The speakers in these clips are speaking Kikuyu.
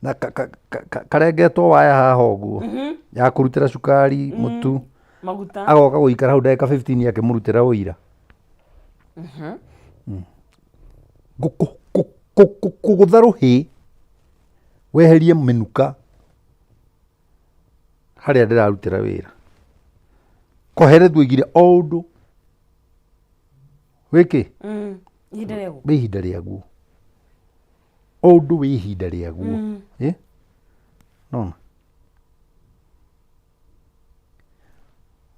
Na karengetwo waya haha ũguo ya kũrutĩra cukari, mũtu. Maguta. Agoka gũikara hau ndagĩka 15 akĩmũrutĩra ũira. Kũgũtha rũhĩ weherie mĩnuka harĩa ndĩrarutĩra wĩra. Koherethu oigire o ũndũ wĩkĩ Ihinda rĩaguo. Wĩ ihinda rĩaguo. O ũndũ wĩ ihinda rĩaguo. Ĩ? Nona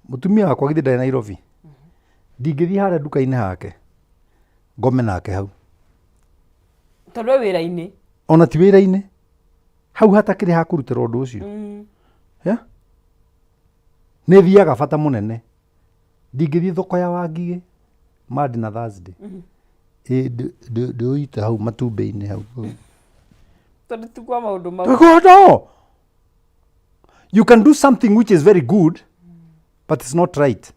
mũtumia wakwa githĩ ndarĩ Nairobi? Ndingĩthiĩ harĩa nduka-inĩ hake ngome nake hau. Tondũ e wĩra-inĩ. Ona ti wĩra-inĩ, hau hatakĩrĩ ha kũrutĩra ũndũ ũcio. Yeah? Nĩ thiaga bata mũnene. Ndingĩthiĩ thoko ya Wangigĩ Monday na Thursday. Ĩ ndĩũite hau matumbĩ-inĩ hau. Tondũ ti kwa maũndũ mau. God, no. You can do something which is very good, but it's not right.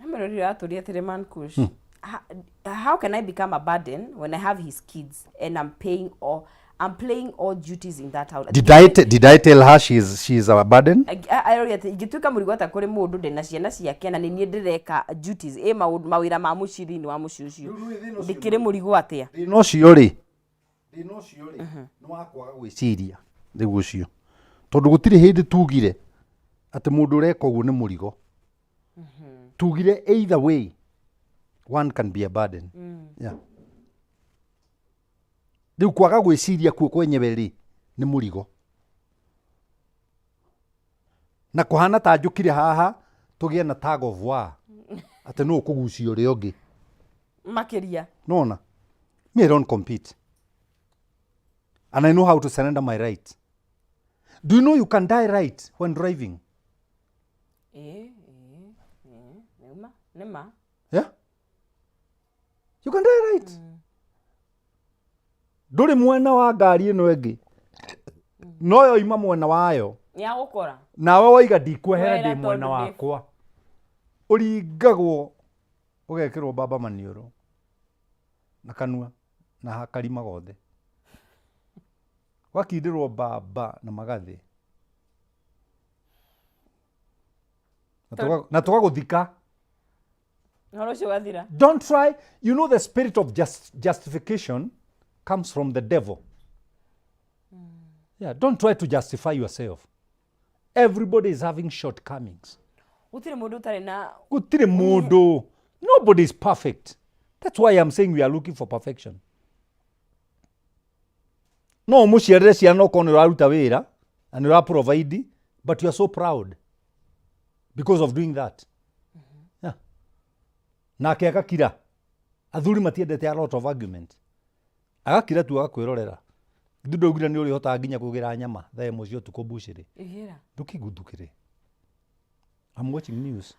Emerald atũria atĩrĩ, man Kush. How can I become a burden when I have his kids and I'm playing all duties in that house? Did I tell her she is a burden? Aroria atĩ ingĩtuĩka mũrigo atĩa kũrĩ mũndũ ndĩna ciana ciake na nĩ niĩ ndĩreka duties ĩ maũndũ mawĩra ma mũciĩ thĩinĩ wa mũciĩ ũcio, ndĩkĩrĩ mũrigo atĩa? Thĩna ũcio rĩ nĩ wa kwaga gwĩciria rĩu ũcio, tondũ gũtirĩ hĩndĩ tugire atĩ mũndũ ũreka ũguo nĩ mũrigo. Tugire either way one can be a burden. Yeah. Rĩu kwaga gwĩciria kuo kwenyewe rĩ nĩ mũrigo, na kũhana ta njũkire haha tũgĩe na tag of war atĩ nũ ũkũgucia ũrĩa ũngĩ makĩria. Nona me, I don't compete and I know how to surrender my right. Do you know you can die right when driving? Ĩĩ, nĩma nĩma. Yeah, you can die right. Ndũrĩ mwena wa ngari ĩno ĩngĩ, no yoima mwena wayo nĩ agũkora. Nawe waiga ndikwehera. Kwehera. Ndĩ mwena tondũ wakwa ũringagwo, ũgekĩrwo mbamba maniũrũ na kanua na karima gothe, ũgakindĩrwo mbamba na magathĩ na tũgagũthika. Ũhoro ũcio ũgathira. Don't try. You know, the spirit of justification comes from the devil. Yeah, don't try to justify yourself. Everybody is having shortcomings. Gũtirĩ mũndũ ũtarĩ na Gũtirĩ mũndũ. Nobody is perfect. That's why I'm saying we are looking for perfection. No ũmũciarĩre ciana okorwo nĩ ũraruta wĩra na nĩ ũra provide, but you are so proud because of doing that. Yeah. Nake agakira. Athuri matiendete a lot of argument. Agakira tu, agakwĩrorera. Ithu ndaugire nĩ ũrĩhotaga nginya kũgĩra nyama thaa 1 cia ũtukũ mbucĩrĩ. Ĩgĩra. Ndũkĩguthũkĩre. I'm watching news.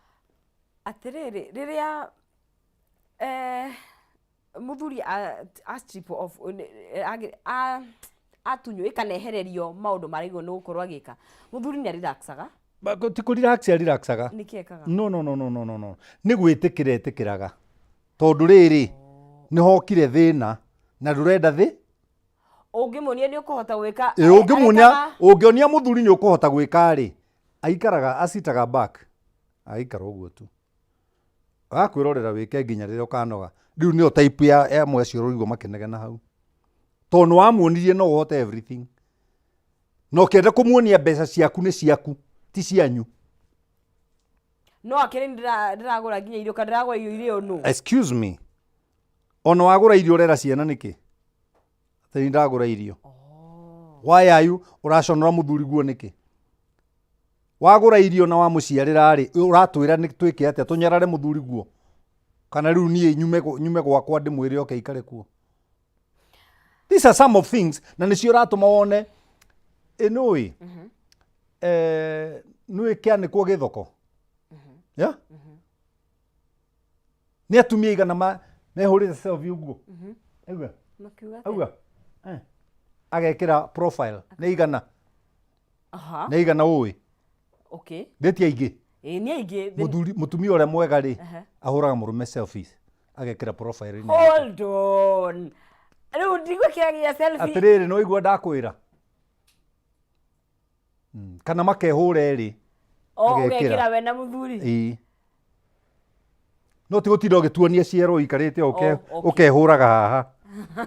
Atĩrĩrĩ, rĩrĩa mũthuri a strip off atunywo kana ehererio maũndũ marĩa nĩ gũkorwo agĩka, mũthuri nĩ arelaxaga? Ti kũ relax arelaxaga. Nĩkĩ ekaga? No, no, no, no, no, no, no, nĩ gwĩtĩkĩra etĩkĩraga, tondũ rĩrĩ nĩ hokire thĩna na ndũrenda thĩ. Ũngĩmuonia nĩ ũkũhota gwĩka. Ĩ, ũngĩmuonia, ũngĩonia mũthuri nĩ ũkũhota gwĩka rĩ, aikaraga acitaga back, agaikara ũguo tu, agakwĩrorera wĩke nginya rĩrĩa ũkanoga. Rĩu nĩyo type ya amwe acio ũraigua makĩnegena hau, tondũ nĩ wamuonirie no ũhote everything, na ũkĩenda kũmuonia mbeca ciaku nĩ ciaku, ti cianyu. No akĩrĩ ndĩragũra nginya irio, kana ndĩragũra irio irĩo nũ? Excuse me, ona wagũra irio ũrera ciana nĩkĩ atĩ nĩ ndagũra irio? Why are you ũraconora mũthuri guo nĩkĩ? Wagũra irio na wamũciarĩra rĩ, ũratwĩra nĩ twĩke atĩa? Tũnyarare mũthuri guo, kana rĩu niĩ nyume gwakwa ndĩmwĩre oke ikare kuo? These are some of things na nĩcio ũratũma wone ĩ nũĩ nũĩ kĩanĩkwo gĩthoko. Yeah? Nĩ atumia igana mehũrĩte selfie ũguo. Aigua? Makiuga atĩa? Aigua? Eh. Agekĩra profile nĩ 100. Nĩ 100 ũĩ. Ndĩti aingĩ. Ĩĩ, nĩ aingĩ. Mũthuri, mũtumia ũrĩa mwega rĩ, ahũraga mũrũme selfies agekĩra profile -inĩ. Hold on, rĩu ndigwĩkĩragia selfie. Atĩrĩrĩ, nĩ waigua ndakwĩra. Kana makehũra erĩ. O Agekĩra. ũgekĩra we na mũthuri. Ĩĩ. No ti gũtinda ũgĩtuonia ciero ũikarĩte Oh, okay. ũkehũraga haha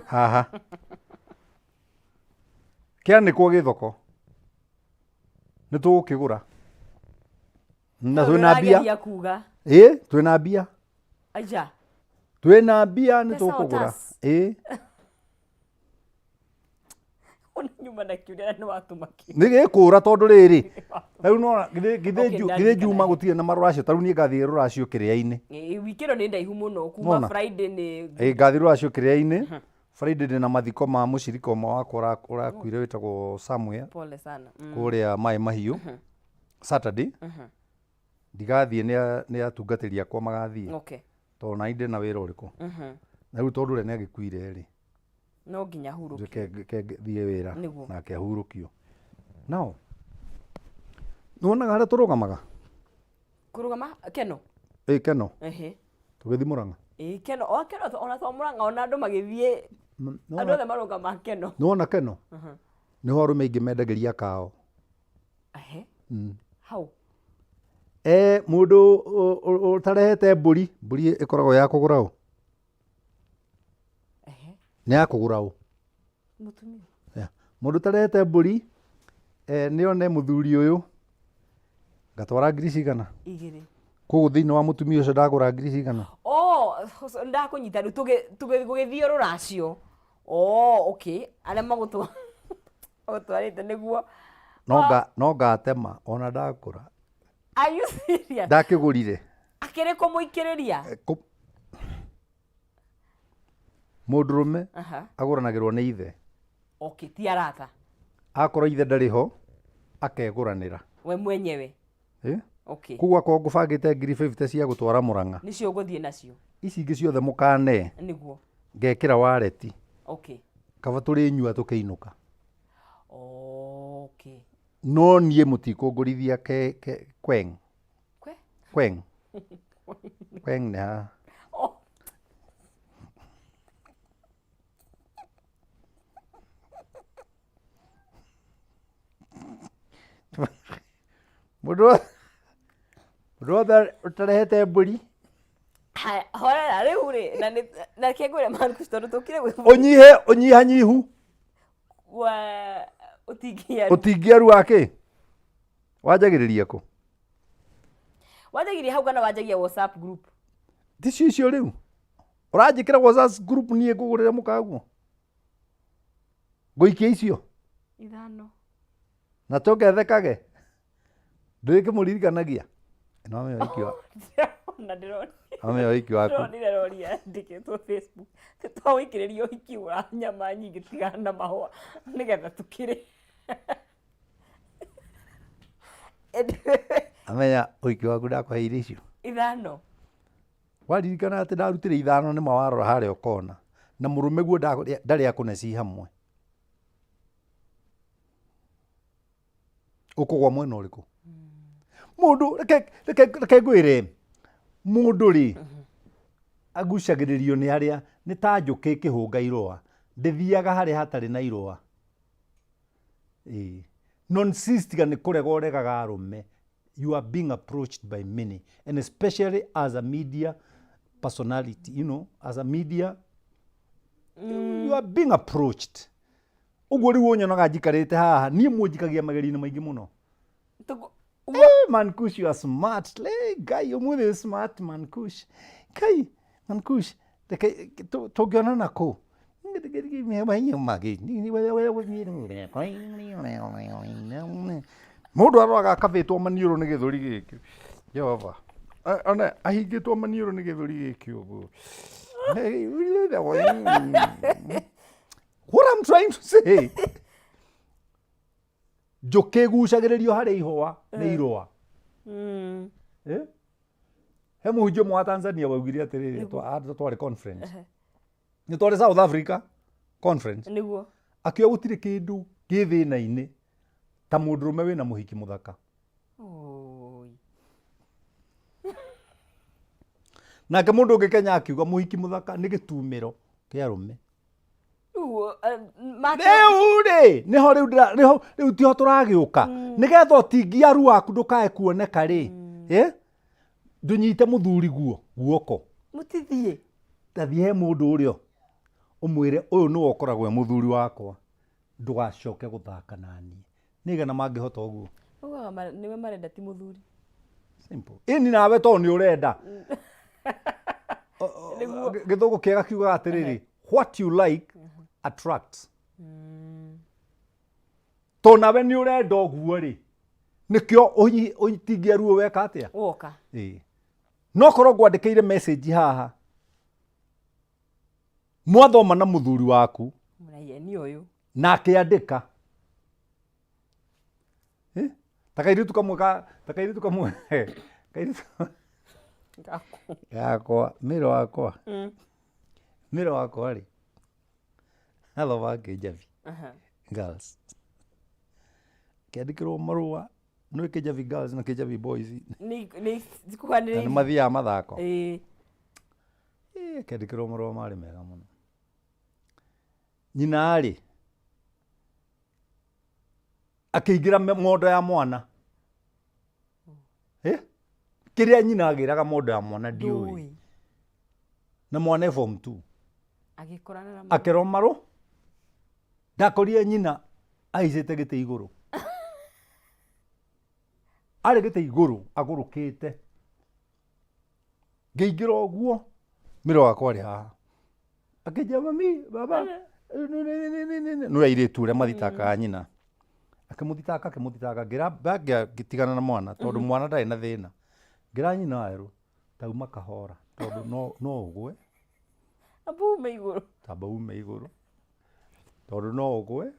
haha. Kĩanĩkwo gĩ thoko. Nĩ tũgũkĩgũra. Na twĩna mbia. Ũrageria kuga. Ĩĩ, twĩna mbia. Aja. Twĩna mbia nĩ Pesa tũkũgũra. otas. Ĩĩ. Ona nyuma na kĩũria na nĩ watũma kĩ. Nĩ gĩkũra tondũ rĩrĩ. Rĩu nona githĩ Okay, githĩ ndarikana. Juma gũtirĩ na marũracio ta rĩu niĩ ngathiĩ rũracio kĩrĩa-inĩ. Ĩĩ, Wiki ĩno nĩ ndaihu mũno kuma Nona. Friday nĩ Ĩĩ ngathiĩ rũracio kĩrĩa-inĩ. Friday ndĩna mathiko ma mũcirika ũmwe wakwa ũrakuire wĩtagwo Samuel pole sana. Kũrĩa Maĩ Mahiũ. Saturday ndigathiĩ nĩ atungatĩri akwa magathiĩ tondũ nani ndĩna wĩra ũrĩkũ. Na rĩu tondũ ũrĩa nĩ agĩkuire rĩ, No nginya hurũkio. Njuke thiĩ wĩra Nĩguo. nake ahurũkio. Nao nĩwonaga harĩa tũrũgamaga? Kũrũgama Keno. Ĩ Keno. Ehe. Tũgĩthiĩ Mũrang'a. Ĩ Keno, o Keno ona to Mũrang'a ona andũ magĩthiĩ andũ othe marũgama Keno. Nĩwona Keno? Nĩho arũme aingĩ mendagĩria kao. Ehe. Hau. E, mũndũ ũtarehete mbũri, mbũri ĩkoragwo ya kũgũra ũ? Ehe. Nĩ ya kũgũra ũ? Mũtumia. Yeah. Mũndũ ũtarehete mbũri nĩ one mũthuri ũyũ ngatwara ngiri cigana? Igĩrĩ. Koguo thĩinĩ wa mũtumia ũcio ndagũra ngiri cigana? Oh, ndakũnyita rĩu tũgĩthiĩ rũracio. Oh, okay. Arĩa magũtwarĩte nĩguo. No ngatema ona ndakũra. Are you serious? Ndakĩgũrire. Akĩrĩ kũmũikĩrĩria? Mũndũrũme agũranagĩrwo nĩ ithe. Okay, ti arata. Akorwo ithe ndarĩ ho, akegũranĩra. We mwenyewe. Eh? Okay. Koguo akorwo ngũbangĩte ngiri 50 cia gũtwara Mũrang'a. Nĩcio ũgũthiĩ nacio. Ici ingĩ ciothe mũkane. Nĩguo. Ngekĩra wareti. Okay. Kaba tũrĩnyua tũkĩinũka. Okay. No niĩ mũtikũngũrithia ke kweng. Kwe? Kweng. Kweng nĩ haha. Oh. Mũndũ wothe ũtarehete mbũri. Haya, horera rĩu rĩ, na nĩ na reke ngwĩre Marcus tondũ tũkire gwĩ Ũnyihe ũnyihanyihu. wa ũtingĩaru. Ũtingĩaru wa kĩ? Wanjagĩrĩria kũ? Wanjagiria hau kana wanjagia WhatsApp group? Ticio icio rĩu. Ũranjĩkĩra WhatsApp group niĩ ngũgũrĩre mũkaguo? Ngũikia icio? Ithano. Na tũngethekage? Ndũrĩkĩmũririkanagia? No amenya ũhiki wa. Na ndĩrona. Amenya ũhiki waku. Ndĩronire rori yandĩkĩtwo Facebook. Twawĩkĩrĩria ũhiki wa nyama nyingĩ tigana na mahũa nĩgetha tũkĩrĩ. Amenya ũhiki waku ndakũheire icio. Ithano. Waririkana atĩ ndarutire ithano nĩma warora harĩa ũkona. Na mũrũme guo ndarĩ akũne ci hamwe. Ũkũgwa mwena ũrĩkũ? Mũndũ reke ngwĩre mũndũ rĩ agucagĩrĩrio nĩ harĩa nĩ ta njũkĩ ĩkĩhũnga irũa. Ndĩthiaga harĩa hatarĩ na irũa. Ĩĩ. Non-sis tiga nĩ kũrega ũregaga arũme. You are being approached by many and especially as a media personality, you know, as a media you are being approached. Ũguo rĩu ũnyonaga njikarĩte haha, niĩ mũnjikagia magerio-inĩ maingĩ mũno. Hey, man Kush, you are smart. Hey, Ngai, ũmũthĩ wĩ smart man Kush. Ngai, man Kush, reke tũngĩonana kũ? Mũndũ aroraga akabĩtwo maniũrũ nĩ gĩthũri gĩkĩ. Jehova. Ona ahingĩtwo maniũrũ nĩ gĩthũri gĩkĩ ũguo. What I'm trying to say, njũkĩ ĩgucagĩrĩrio harĩ ihũa nĩ irũa. Eh? He mũhunjia ũmwe wa Tanzania waugire atĩrĩrĩ, twarĩ conference. Nĩ twarĩ South Africa conference. Nĩguo. Akiuga gũtirĩ kĩndũ kĩ thĩna-inĩ ta mũndũrũme wĩna mũhiki mũthaka. Oi. Nake mũndũ ũngĩ Kenya akiuga mũhiki mũthaka nĩ gĩtumĩro kĩa arũme. Rĩu, make Rĩu rĩ, nĩho rĩu ndĩra, nĩho rĩu tiho tũragĩũka. Nĩgetha ũtingiaru waku ndũkae kuoneka rĩ, eh? Ndũnyite mũthuri guo guoko. Mũtithiĩ. Tathiĩ he mũndũ ũrĩa ũmwĩre ũyũ nĩwe ũkoragwo e mũthuri wakwa, ndũgacoke gũthaka naniĩ. Nĩ aigana mangĩhota ũguo? Ugaga nĩwe marenda ti mũthuri. Simple. Ĩni nawe tondũ nĩ ũrenda. Gĩthũngũ kĩega kiugaga atĩrĩrĩ, what you like attracts. Tondũ nawe nĩ ũrenda ũguo rĩ, nĩkĩo ũtingia ruo weka atĩa? Woka. Ĩĩ. No korwo ngwandĩkĩire message haha, mwathoma na mũthuri waku Mũraiye ni ũyũ. Na akĩandĩka. Eh? Ta kairĩtu kamwe ka ta kairĩtu kamwe kairĩtu Gaku. Yakwa mĩro wakwa mĩro wakwa rĩ athoma Kĩnjabi Girls, kĩandĩkĩrwo marũa nĩ Kĩnjabi Girls na Kĩnjabi Boys Nĩ nĩ na nĩ cikuhanĩrĩirie. Mathiaga mathako. Ĩĩ. Kĩandĩkĩrwo marũa marĩ mega mũno. Nyina rĩ akĩingĩra mondo ya mwana. Eh? Kĩrĩa nyina agĩraga mondo ya mwana ndiũĩ. Ndũĩ. Na mwana e form 2. Agĩkorana na Akerwo marũ ndakorire nyina ahaicĩte gĩtĩ igũrũ, arĩ gĩtĩ igũrũ agũrũkĩte. Ngĩingĩra ũguo, mĩro wakwa arĩ haha akĩnjia, "Mami, baba nĩ airĩtu ũrĩa mathitakaga nyina." Akĩmũthitaka, akĩmũthitaka, ngĩra ngĩtigana na mwana tondũ mwana ndarĩ na thĩna. Ngĩra nyina werũ, "Tauma kahora tondũ no ũgwe." Amba ume igũrũ. Tamba ume igũrũ tondũ no ũgwe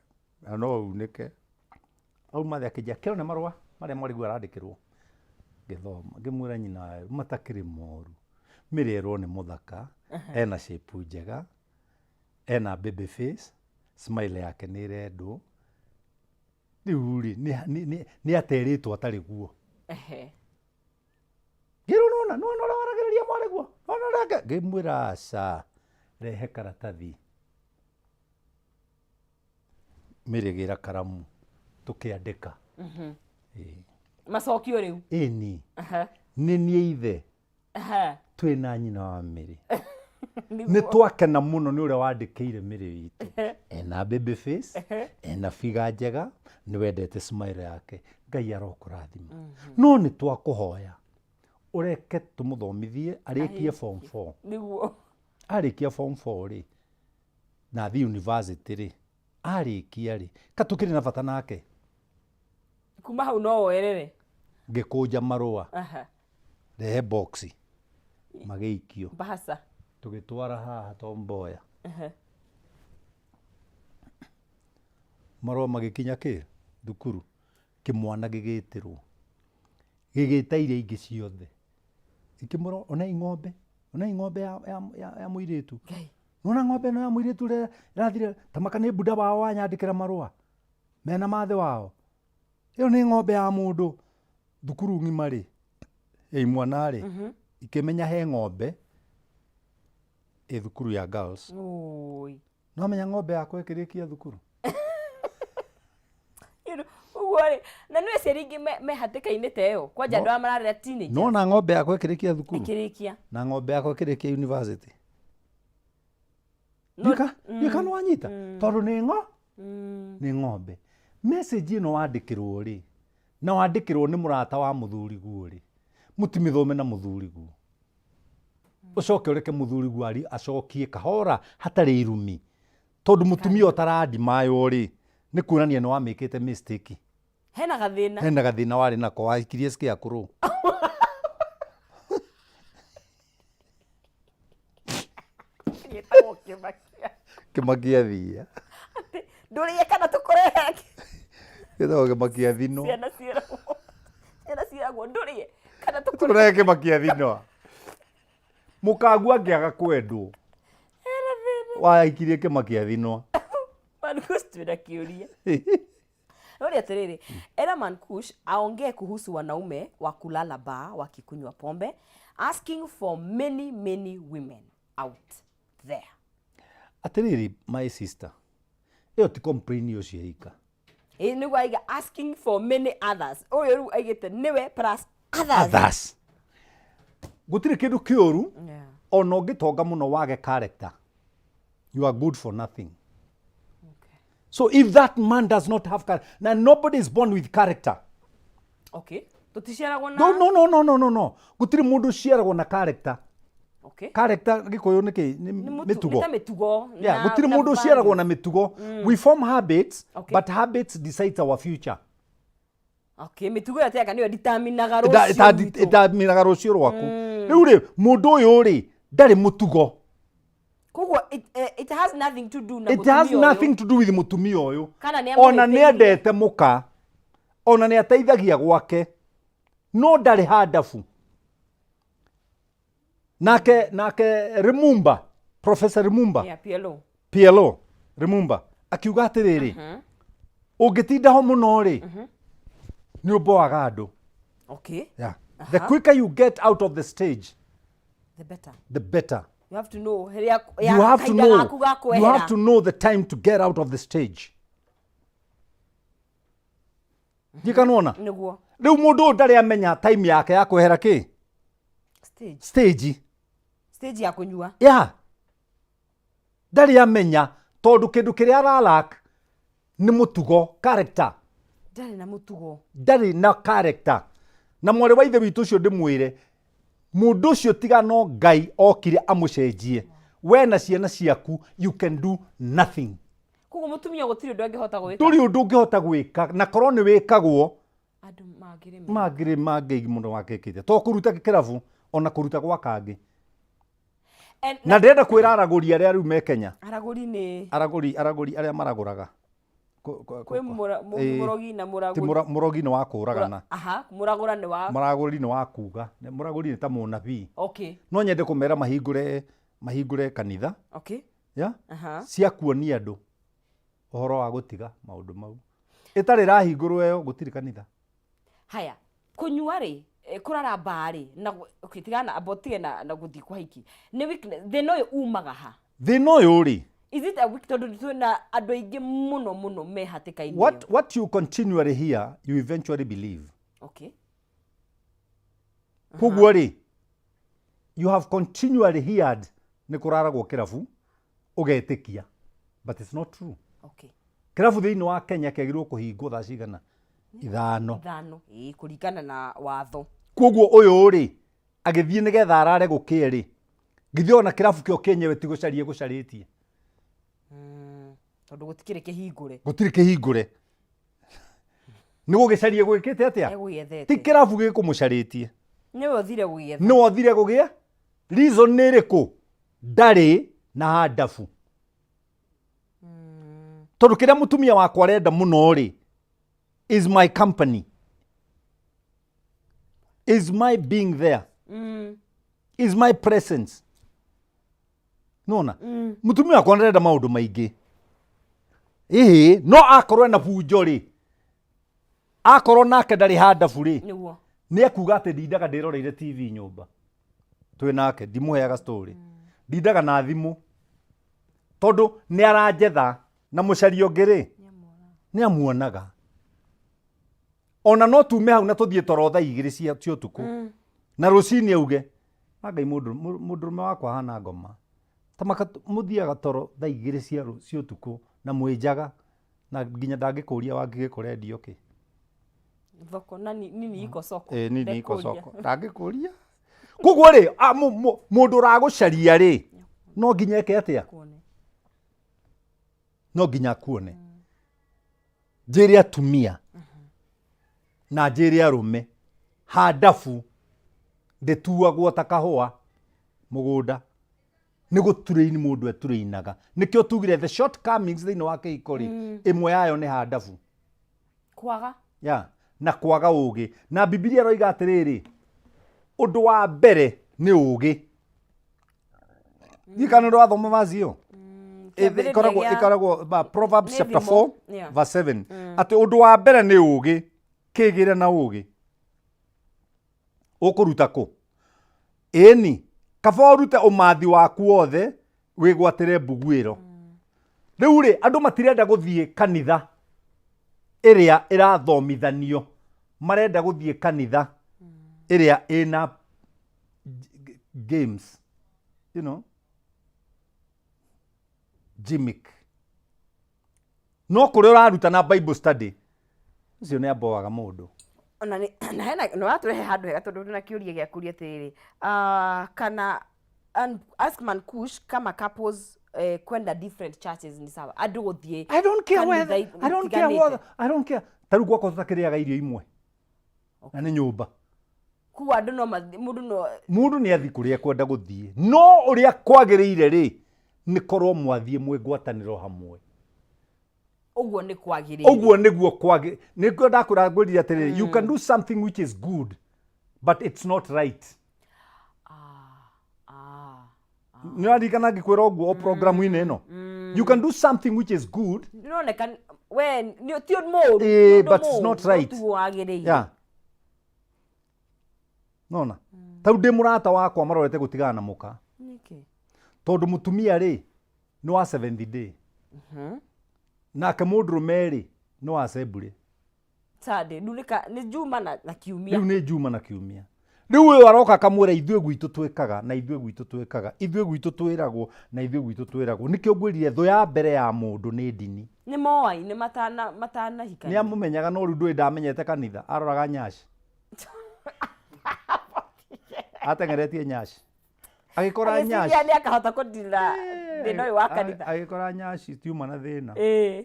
na no unĩke. Auma thĩ akĩnjia, "Kĩone marũa marĩa mwarĩguo arandĩkĩrwo." Ngĩthoma, ngĩmwĩra, "Nyina werũ matakĩrĩ moru, mĩrĩerwo nĩ mũthaka, ena shape njega, ena baby face, smile yake nĩ ĩrendwo. Rĩu rĩ nĩ aterĩtwo atarĩ guo." Ngĩrwo, "Nona nona ũrĩa waragĩrĩria mwarĩguo, nona ũrĩa." Ngĩmwĩra, "Aca, rehe karatathi." Mĩrĩgĩra karamu, tũkĩandĩka. Ĩĩ. Macokio rĩu. Ĩni. Nĩ niĩ ithe twĩna nyina wa Mĩrĩ. Nĩ twakena mũno nĩ ũrĩa wandĩkĩire Mĩrĩ witũ. Ena baby face, ena figa njega, nĩ wendete smile yake. Ngai arokũrathima. No nĩ twakũhoya ũreke tũmũthomithie arĩkie form 4. Arĩkia form 4 rĩ, na athiĩ university rĩ, arĩkia rĩ, ka tũkĩrĩ na bata nake. Kuma hau no woerere. Ngĩkũnja marũa, rehe box, magĩikio. Bahasa. Tũgĩtwara haha Tom Mboya. Marũa magĩkinya kĩ thukuru, kĩmwana gĩgĩtĩrwo. Gĩgĩta iria ingĩ ciothe. Ikĩmwĩra, "Onei ng'ombe, onei ng'ombe ya mũirĩtu. Ngai. Nona ng'ombe ĩno ya mũirĩtu ũrĩa ĩrathire tamaka nĩ buda wao wanyandĩkĩra marũa mena mathĩ wao. Ĩyo nĩ ng'ombe ya mũndũ." Thukuru ng'ima rĩ, ya imwana rĩ, ikĩmenya he ng'ombe ĩ thukuru ya girls. Oi. No menya ng'ombe yakwa ĩkĩrĩkia thukuru. Ũguo rĩ, na nĩ aciari aingĩ me hatĩka-inĩ ta ĩyo, kwanja andũ aya mararera teenagers. Nona ng'ombe yakwa ĩkĩrĩkia thukuru. Ĩkĩrĩkia. Na ng'ombe yakwa ĩkĩrĩkia university. No- Ndika nĩ wanyita tondũ nĩ ng'o nĩ ng'ombe. Message ĩno wandĩkĩrwo rĩ, na wandĩkĩrwo nĩ mũrata wa mũthuri guo rĩ, mũtimĩthome na mũthuri guo, ũcoke ũreke mũthuri guo acokie kahora hatarĩ irumi, tondũ mũtumia ũtarandimaywo rĩ, nĩ kuonania nĩ wamĩkĩte mistake. Hena gathĩna. Hena gathĩna warĩ nako, wahikirie scarecrow. Gĩtagwo kĩmakia. Kĩmakia thia. Ndũrĩe kana tũkũrehe. Gĩtagwo kĩmakia thino. Ciana ciĩragwo ndũrĩe kana tũkũrehe. Tũkũrehe kĩmakia thino. Mũkagu angĩaga kwendwo, Hena thĩna. Wahikirie kĩmakia thino. Mankush, twĩna kĩũria. Rori atĩrĩrĩ, era Mankush aongee kuhusu wanaume wa kulala bar wakikunywa pombe, asking for many many women out there. Atĩrĩrĩ, my sister, ĩyo ti complain ũcio ika. Ĩ nĩguo aiga asking for many others. Ũyũ rĩu aigĩte nĩwe plus others. Others. Gũtirĩ kĩndũ kĩũru ona ũngĩtonga mũno wage character. You are good for nothing. So if that man does not have character, now nobody is born with character. Okay. Tũticiaragwo na No, no, no, no, no, no, no. Gũtirĩ mũndũ ũciaragwo na character. Okay. Character gĩkũyũ nĩ kĩ? Nĩ Nĩ mĩtugo. Nĩ ta mĩtugo. Yeah, na- gũtirĩ na mũndũ ũciaragwo values. na mĩtugo. We form habits, but habits decide our future. Okay, mĩtugo ĩyo teka nĩyo determinaga Ĩta- rũciũ ĩta- rwitũ. ĩtaminaga rũciũ rwaku. Rĩu rĩ, mũndũ ũyũ rĩ, ndarĩ mũtugo. Koguo it, eh, it has nothing to do na It has mũtumia ũyũ. nothing to do with mũtumia ũyũ. Kana nĩ Ona nĩ amũhĩtĩirie. endete mũka, ona nĩ ateithagia gwake, no ndarĩ handabu. Nake nake Lumumba, Professor Lumumba, Yeah, PLO. PLO Lumumba akiuga atĩrĩrĩ, ũngĩtinda ho mũno rĩ, nĩ ũmboaga andũ. Okay. Yeah. The quicker you get out of the stage, The better. the better. You have to know rĩrĩa You have to kahinda know. gaku ga You kwehera. have to know the time to get out of the stage. Ndikanona. Nĩguo. Rĩu mũndũ ũyũ ndarĩ amenya time yake ya kwehera kĩ? Stage. Stage. Stage ya kũnyua. Yeah. Ndarĩ amenya tondũ kĩndũ kĩrĩa aralak nĩ mũtugo character. Ndarĩ na mũtugo. Ndarĩ na character. Na mwarĩ wa ithe witũ ũcio ndĩmwĩre, mũndũ ũcio tiga no Ngai okire amũcenjie, we na ciana ciaku you can do nothing. Koguo mũtumia gũtirĩ ũndũ angĩhota gwĩka. Ndũrĩ ũndũ ũngĩhota gwĩka, na korwo nĩ wĩkagwo, Andũ mangĩrĩ mangĩrĩ mangĩ mũno wakĩkĩte. To kũruta kĩrabu, ona kũruta gwa kangĩ. And Na ndĩrenda kwĩra aragũri arĩa rĩu me Kenya. Aragũri nĩ Aragũri, aragũri arĩa maragũraga. Kwĩ mũrogi na Ti mũragũri. mũrogi nĩ wa kũragana. Aha, mũragũra nĩ wa Mũragũri nĩ wa kuga. Mũragũri nĩ ta mũnabii. Okay. No nyende kũmera mahingũre, mahingũre kanitha. Okay. Yeah? Aha. Cia kuonia andũ ũhoro wa gũtiga maũndũ mau. Ĩtarĩ ĩrahingũrwo ĩyo gũtirĩ kanitha. Haya, kũnyua rĩ, kũrara mbaa rĩ, na okay, tigana amba ũtige na, na gũthiĩ kwa hiki. Nĩ weakness, thĩna ũyũ umaga ha? Thĩna ũyũ rĩ, Is it a weak, tondũ twĩna andũ aingĩ mũno mũno me hatĩka-inĩ what, ĩyo. what you continually hear, you eventually believe. Okay. Koguo rĩ, you have continually heard nĩ kũraragwo kĩrabu, ũgetĩkia. But it's not true. Okay. Kĩrabu thĩinĩ wa Kenya kĩagĩrĩirwo kũhingwo thaa cigana? 5. 5, ĩĩ, kũringana na watho. Koguo ũyũ rĩ, agĩthiĩ nĩgetha arare gũkĩe rĩ, githĩ ona kĩrabu kĩo kĩenyewe ti gũcaria gũcarĩtie. Tondũ gũtikĩrĩ kĩhingũre. Gũtirĩ kĩhingũre. Nĩ gũgĩcaria gwĩkĩte atĩa? Egũgĩethete. Ti kĩrabu gĩkũmũcarĩtie. Nĩwe ũthire gũgĩetha. Nĩwe ũthire gũgĩa? Reason nĩ ĩrĩkũ? Ndarĩ na handabu. Tondũ kĩrĩa mũtumia wakwa arenda mũno rĩ, is my company. Is my being there. Is my presence. Nona? Mũtumia wakwa ndarenda maũndũ maingĩ. Ĩhĩ, no akorwo ena bunjo rĩ, akorwo nake ndarĩ handabu rĩ, Nĩguo. nĩ ekuga atĩ ndindaga ndĩroreire TV nyũmba. Twĩ nake, ndimũheaga story. Ndindaga na thimũ. Tondũ nĩ aranjetha na mũcaria ũngĩ rĩ, nĩ amuonaga. Ona no tume hau na tũthiĩ toro thaa 2 cia ũtukũ. Na rũcinĩ auge, Ngai mũndũrũme wakwa ahana ngoma. Ta mũthiaga toro thaa 2 cia ũtukũ na mwĩ njaga na nginya ndangĩkũria wangĩgĩkũrendio kĩ. Thoko na nini iko soko. Nini iko Ndekũria. soko. Ndangĩkũria. Koguo rĩ, mũndũ ũragũcaria rĩ, no nginya eke atĩa? Akuone. No nginya akuone. Njĩre atumia na njĩre arũme, handabu ndĩtuagwo ta kahũa mũgũnda. Nĩ gũturaini mũndũ eturainaga. Nĩkĩo tugire the shortcomings thĩinĩ wa kĩhiko rĩ, ĩmwe yayo nĩ handabu. Kwaga. Yeah. Na kwaga ũgĩ. Na Bibilia ĩroiga atĩrĩrĩ, ũndũ wa mbere nĩ ũgĩ. Ndiũĩ kana nĩ ũrathoma verse ĩyo? Kĩambĩrĩria gĩa Ĩkoragwo, Proverbs nĩ chapter thimo. 4, verse 7. Atĩ ũndũ wa mbere nĩ ũgĩ, kĩgĩre na ũgĩ. Ũkũruta kũ? Ĩni, kaba ũrute ũmathi waku wothe, wĩgwatĩre mbuguĩro. Rĩu rĩ, andũ matirenda gũthiĩ kanitha. Ĩrĩa ĩrathomithanio, marenda gũthiĩ kanitha ĩrĩa ĩna games, gimmick. No kũrĩa ũrarutana Bible study, ũcio nĩ amboaga mũndũ. Ona nĩ na hena nĩ watũrehe handũ hega tondũ ndĩ na kĩũria gĩa kũria atĩrĩrĩ, ah, kana ask Mankush kama couples kwenda different churches ni sawa, andũ gũthiĩ I don't care whether, kanitha I don't care itiganĩte. whether, I don't care. Ta rĩu gwakwa tũtakĩrĩaga irio imwe na nĩ nyũmba. Kuga andũ no mũndũ no Mũndũ nĩ athiĩ kũrĩa ekwenda gũthiĩ, no ũrĩa kwagĩrĩire rĩ, nĩ korwo mwathiĩ mwĩ ngwatanĩro hamwe. Ũguo nĩ kwagĩrĩire. Ũguo nĩguo kwagĩ nĩkĩo ndakwĩra ngwĩrire atĩrĩrĩ, you can do something which is good but it's not right. Nĩ ũraririkana ngĩkwĩra ũguo o programu-inĩ ĩno, you can do something which is good. Ndĩroneka we nĩ ti mũũru. Eh, ti ũndũ but it's mũũru, not no right. tiguo wagĩrĩire. Yeah. Nona ta rĩu ndĩ mũrata wakwa marorete gũtigana na mũka. Nĩkĩ? Tondũ mũtumia rĩ nĩ wa seventh day, nake mũndũrũme rĩ nĩ wa assembly. Sunday rĩu nĩ juma na kiumia. Rĩu nĩ juma na kiumia. Rĩu ũyũ aroka akamwĩra ithuĩ gwitũ twĩkaga na ithuĩ gwitũ twĩkaga, ithuĩ gwitũ twĩragwo na ithuĩ gwitũ twĩragwo. Nĩkĩo ngwĩrire thũ ya mbere ya mũndũ nĩ ndini. Nĩ moaine matanahikania. Nĩ amũmenyaga, no rĩu ndũĩ ndamenyete kanitha, aroraga nyaci, ateng'eretie nyaci, agĩkora nyaci. Agĩciria nĩ akahota kũndira thĩna ũyũ wa kanitha. Agĩkora nyaci tiuma na thĩna.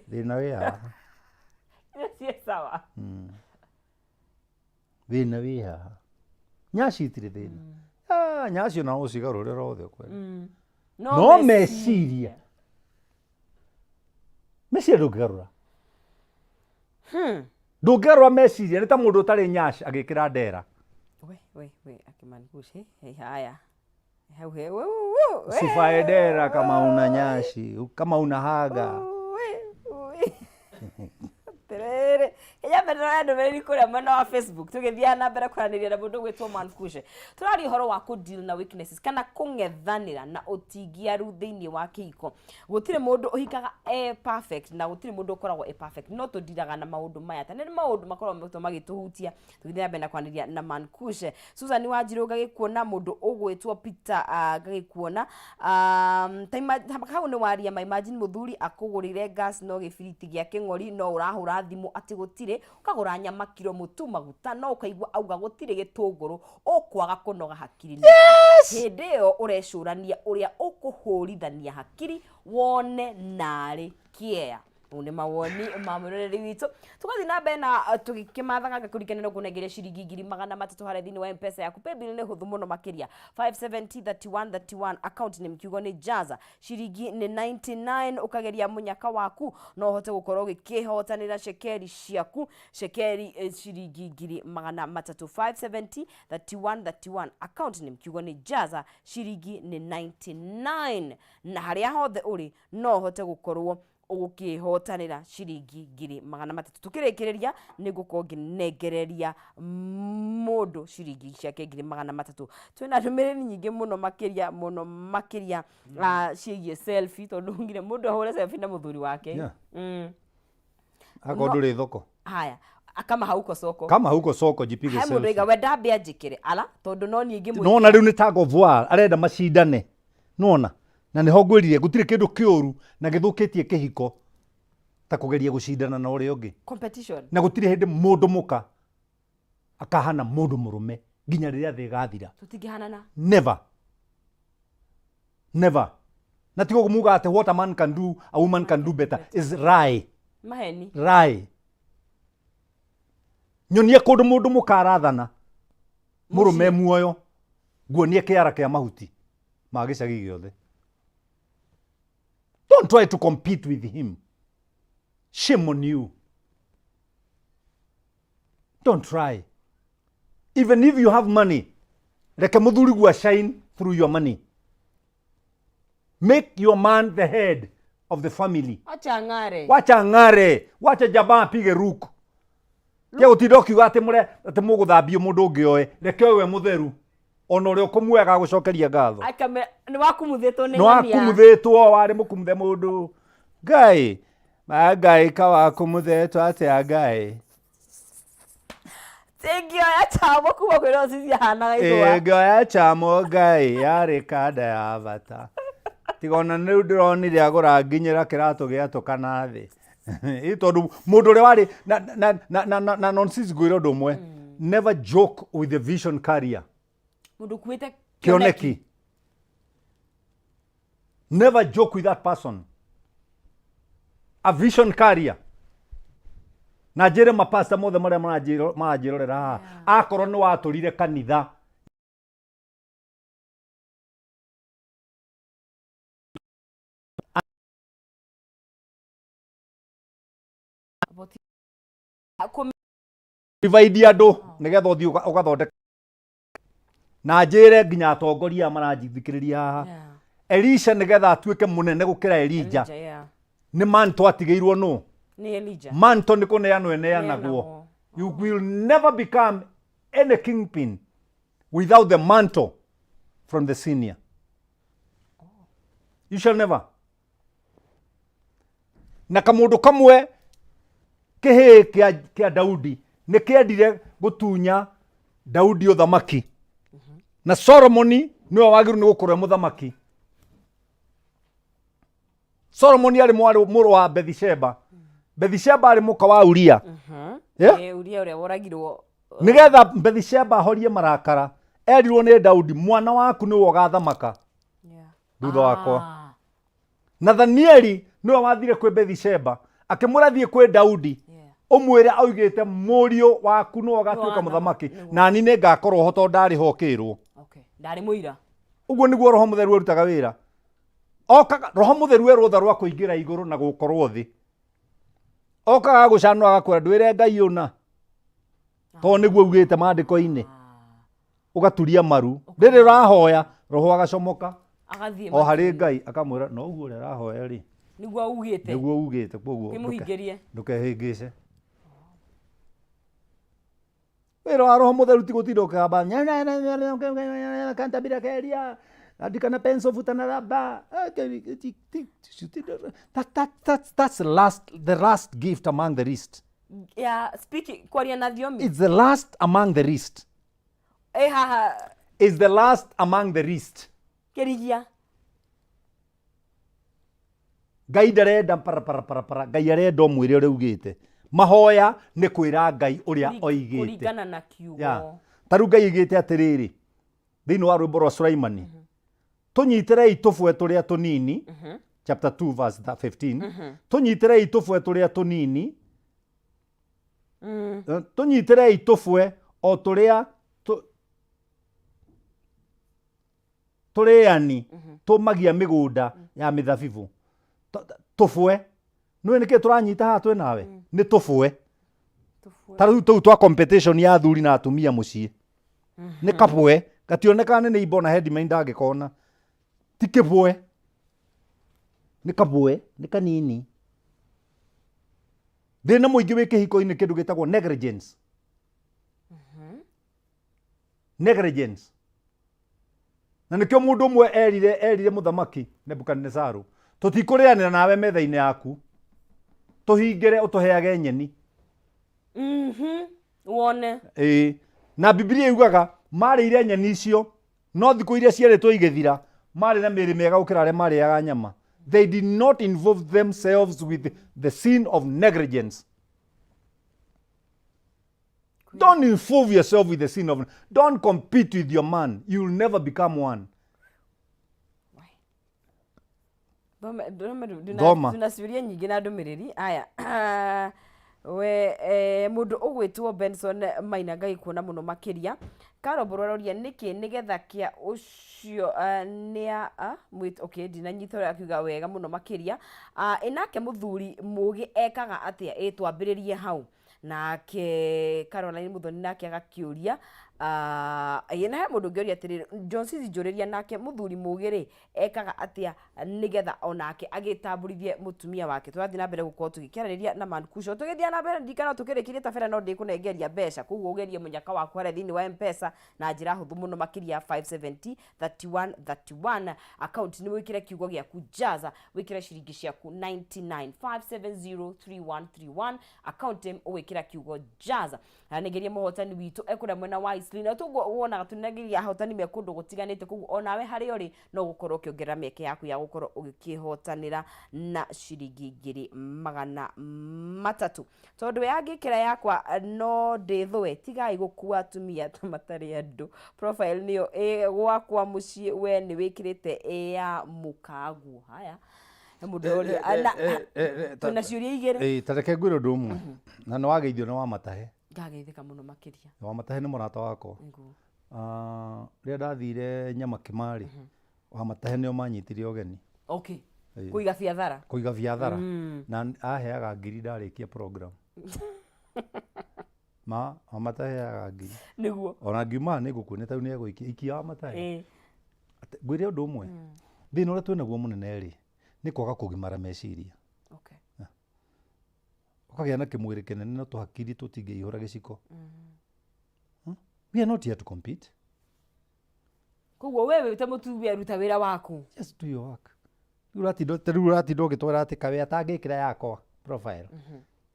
Thĩna wĩ haha. Icio sawa. Thĩna wĩ haha, nyaci itirĩ thĩna. Ah, nyaci ona no ũcigarũre rothe ũkwenda. No meciria, meciria ndũngĩgarũra, ndũngĩgarũra meciria. Nĩ ta mũndũ ũtarĩ nyaci agĩkĩra ndera. We we we, akĩmaniguci hey, haya hau he we, we, we. Usivae dera kama una nyashi, kama una haga. Atĩrĩrĩ, kenya mbere ya ndũmĩrĩri kũrĩa mwena wa Facebook, tũgĩthiaga na mbere kwaranĩria na mũndũ ũgwĩtwo Mankushe. Tũraria ũhoro wa kũ deal na weaknesses kana kũng'ethanĩra na ũtingiaru thĩinĩ wa kĩhiko. Gũtirĩ mũndũ ũhikaga e perfect na gũtirĩ mũndũ ũkoragwo e perfect, no tũndiraga na maũndũ maya ta nĩ maũndũ makoragwo magĩtũhutia. Tũgĩthiĩ na mbere na kwaranĩria na Mankushe. Susan Wanjirũ ngagĩkuona, mũndũ ũgwĩtwo Peter ngagĩkuona. Hau nĩ waria ma. Imagine mũthuri akũgũrĩire gas no gĩbiriti gĩa kĩng'ori, no ũrahũra thimũ atĩ gũtirĩ, ũkagũra nyama kiro, mũtu, maguta, no ũkaigua auga gũtirĩ gĩtũngũrũ. Ũkwaga kũnoga hakiri nĩkĩ? Hĩndĩ ĩyo ũrecũrania ũrĩa ũkũhũrithania hakiri wone narĩ kĩea. Mau nĩ mawoni ma mwĩroreri witũ. Tũgathiĩ na mbere na tũgĩkĩmathaga ngakũrikania no kũnengeria ciringi 300,000 harĩa thĩinĩ wa Mpesa yaku. Paybill nĩ hũthũ mũno makĩria, 570 31 31, account name kiugo nĩ Jaza, ciringi nĩ 99. Ũkageria mũnyaka waku no ũhote gũkorwo ũgĩkĩhotanĩra cekeri ciaku, cekeri ciringi 300,000. 570 31 31, account name kiugo nĩ Jaza, ciringi nĩ 99, na harĩa hothe ũrĩ no ũhote gũkorwo ũgũkĩhotanĩra ciringi 300,000. Tukĩrĩkĩrĩria nĩ ngũkorwo ngĩnengereria mũndũ ciringi ciake 300,000. Twĩna ndũmĩrĩri nyingĩ mũno makĩria, mũno makĩria, ciĩgiĩ selfie, tondũ nginya mũndũ ahũre selfie na mũthuri wake. Akorwo ndũrĩ thoko. Haya, kama hauko soko. Kama huko soko, jipige He mũndũ selfie. oiga we ndambe anjĩkĩre ala tondũ no niĩ ingĩmwĩkĩra. Nona rĩu nĩ tag of war, arenda macindane. Nona na nĩho ngwĩrire gũtirĩ kĩndũ kĩũru na gĩthũkĩtie kĩhiko ta kũgeria gũcindana na ũrĩa ũngĩ. Competition. Na gũtirĩ hĩndĩ mũndũ mũka akahana mũndũ mũrũme nginya rĩrĩa thĩ ĩgathira. Tũtingĩhanana. Never, never. Na tigo kumuga atĩ what a man can do, a woman can do better is lie. Maheni. Lie. Nyonie kũndũ mũndũ mũka arathana mũrũme muoyo, nguonie kĩara kĩa mahuti ma gĩcagi gĩothe. Don't try to compete with him. Shame on you. Don't try. Even if you have money, reke mũthuri gua shine through your money. Make your man the head of the family. Wacha ng'are. Wacha ng'are, wacha jamaa apige ruku. Tia gũtinda ũkiuga atĩ mũre atĩ mũgũthambio mũndũ ũngĩ oe, reke oe we mũtheru, ona ũrĩa ũkũmuoya agagũcokeria ngatho. Akame nĩ wakumuthĩtwo nĩ Nĩ ng'ania. Wakumuthĩtwo, warĩ mũkumuthe mũndũ ngai. Ngai kawaku mũthetwo atĩa Ngai? Ingĩoya chamo kuma kwĩ Rose ciahanaga ihũa. Ingĩoya chamo Ngai yarĩ kanda ya bata. Tiga ona rĩu ndĩronire agũra nginyĩra kĩratũ gĩatũkana thĩ. Ĩ tondũ mũndũ ũrĩa warĩ na na na na na na nonsense ngwĩre ũndũ ũmwe. Never joke with the vision carrier. Mũndũ ũkuĩte Kĩoneki. Never joke with that person. A vision carrier. Na njĩre mapasta mothe marĩa maranjĩrorera haha akorwo nĩ watũrire kanitha divide andũ nĩgetha ũthiĩ ũgathondeka na njĩre nginya atongoria aya maranjithikĩrĩria haha. Elisha nĩgetha atuĩke mũnene gũkĩra Elija. Elijah, yeah. Nĩ manto atigĩirwo nũ? Nĩ Elijah. Manto nĩ kũneanwo ĩneanagwo. Ĩneanagwo. You will never become any kingpin without the mantle from the senior. You shall never. Na kamũndũ kamwe kĩhĩĩ kĩa Daudi nĩ kĩendire gũtunya Daudi ũthamaki na Solomoni nĩwe wagĩrĩirwo nĩ gũkorwo e mũthamaki. Solomoni arĩ mũrũ wa Bethisheba. Bethisheba arĩ mũka wa Uria. Yeah? Uria ũrĩa woragirwo. Nĩgetha Bethisheba ahorie marakara, erirwo nĩ Daudi, mwana waku nĩwe ũgathamaka thutha wakwa. Nathanieli nĩwe wathire kwĩ Bethisheba akĩmwĩra thiĩ kwĩ Daudi ũmwĩre augĩte mũriũ waku nĩwe ũgatuĩka mũthamaki nani nĩ ngakorwo ho tondũ ndarĩ ho kĩrwo. Okay. Ndarĩ mũira. Ũguo nĩguo Roho Mũtheru arutaga wĩra. Okaga Roho Mũtheru e rũtha rwa kũingĩra igũrũ na gũkorwo thĩ. Okaga gũcanũra agakwĩra ndwĩre Ngai ũna tondũ nĩguo augĩte maandĩko-inĩ. Ũgaturia maru rĩrĩ ũrahoya roho agacomoka agathiĩ o harĩ Ngai akamwĩra no ũguo ũrĩa ũrahoya rĩ nĩguo augĩte nĩguo ugĩte koguo Kĩmũhingĩrie. ndũkehĩngĩce. Wĩra wa Roho Mũtheru ti gũtinda ũkĩgamba kantabira keria andika na pencil futa na raba. That's the last gift among the rest. Yeah, speaking kwaria na thiomi. It's the last among the rest. Haha. It's the last among the rest. Kĩrigia. Ngai ndarenda para para para para. Ngai arenda ũmwĩre ũrĩa ugĩte. Mahoya nĩ kwĩra Ngai ũrĩa oigĩte. Kũringana na kiugo. Yeah. Ta rĩu Ngai oigĩte atĩrĩrĩ, thĩinĩ wa rwĩmbo rwa Sulaimani, tũnyitĩrei tũbwe tũrĩa tũnini, chapter 2 verse 15, tũnyitĩrei tũbwe tũrĩa tũnini, tũnyitĩrei tũbwe o tũrĩa tũrĩani tũmagia mĩgũnda ya mĩthabibũ. Tũbwe. Nĩũĩ nĩkĩ tũranyita haha twĩ nawe? Nĩ tũbwe. Ta rĩu tũu twa competition ya athuri na atumia mũciĩ. Nĩ kabwe. Gationekaga nĩ neighbor ona headman ndangĩkona. Ti kĩbwe. Nĩ kabwe, nĩ kanini. Thĩna mũingĩ wĩ kĩhiko-inĩ kĩndũ gĩtagwo negligence. Negligence. Na nĩkĩo mũndũ ũmwe erire mũthamaki Nebukadnezaru, tũtikũrĩanĩra nawe metha-inĩ yaku, tũhingĩre ũtũheage nyeni. Wone. Ĩĩ. Na Bibilia yugaga marĩire nyeni icio, no thikũ iria cierĩtwo igĩthira, marĩ na mĩĩrĩ mĩega gũkĩra arĩa marĩaga nyama. They did not involve themselves with the sin of negligence. Don't involve yourself with the sin of... Don't compete with your man. You will never become one. Thoma. Tuna ciũria nyingĩ na ndũmĩrĩri. Aya. We mũndũ ũgwĩtwo Benson Maina Ngai kuona mũno makĩria. Carol Mbũrũ aroria nĩkĩ nĩgetha kĩa ũcio nĩa, mwĩt-, okay, ndinanyita ũrĩa akiuga wega mũno makĩria. Ĩ nake mũthuri mũgĩ ekaga atĩa? Ĩ twambĩrĩrie hau. Nake Caroline Muthoni nake agakĩũria, Ah, ĩĩ, na he mũndũ ũngĩoria atĩrĩrĩ, John Sisi njũrĩria nake mũthuri mũgĩ rĩ ekaga atĩa nĩgetha onake agĩtambũrithie mũtumia wake. Tũrathiĩ na mbere gũkorwo tũgĩkĩarĩrĩria na Man Kush. O tũgĩthiĩ na mbere ndirikana tũkĩrĩkĩria tabera no ndĩkũnengeria mbeca, koguo ũgerie mũnyaka waku harĩa thĩinĩ wa M-Pesa na njĩra hũthũ mũno makĩria 570 31 31 account nĩ wĩkĩre kiugo gĩaku jaza, wĩkĩre ciringi ciaku 99 570 3131 account ũgwĩkĩra kiugo jaza. Na nĩgerie mũhotani witũ ekũrĩa mwena wa Eastleigh, na tũguo wonaga tũnengeria ahotani me kũndũ gũtiganĩte, koguo onawe harĩa ũrĩ no gũkorwo ũkĩongerera mĩeke yaku ya gũkorwo ũgĩkĩhotanĩra na ciringi 300,000. Tondũ we angĩkĩra yakwa no ndĩthũe, tigai gũkua atumia ta matarĩ andũ. Profile nĩyo ĩ gwakwa mũciĩ, we nĩ wĩkĩrĩte ĩ ya mũkaguo. Haya, he mũndũ ũroria, na twĩna ciũria igĩrĩ. Ĩĩ, ta reke ngwĩre ũndũ ũmwe, na nĩ wageithio nĩ Wamatahe. Ngageithĩka mũno makĩria. Wamatahe nĩ mũrata wakwa. Nĩguo. Ah, rĩrĩa ndathire Nyamakĩma rĩ, Wamatahe nĩo manyitire ũgeni. Okay. Kũiga biathara. Kũiga biathara. Na aheaga ngiri ndarĩkia program. Ma, Wamatahe aheaga ngiri. Nĩguo. Ona ngiuma nĩ ngũkuonia tondũ nĩ egũikia. Ikia Wamatahe. Ngwĩre ũndũ ũmwe, thĩna ũrĩa twĩnaguo mũnene rĩ, nĩ kwaga kũgimara meciria. Okay. Ũkagĩa na kĩmwĩrĩ kĩnene no tũhakiri tũtingĩihũra gĩciko. We are not here to compete. Koguo we wĩ ta mũtumia ruta wĩra waku. Just do your work. Rĩu ũratinda ta rĩu ũratinda ũgĩtwĩra atĩ kaĩ atangĩkĩra yakwa profile.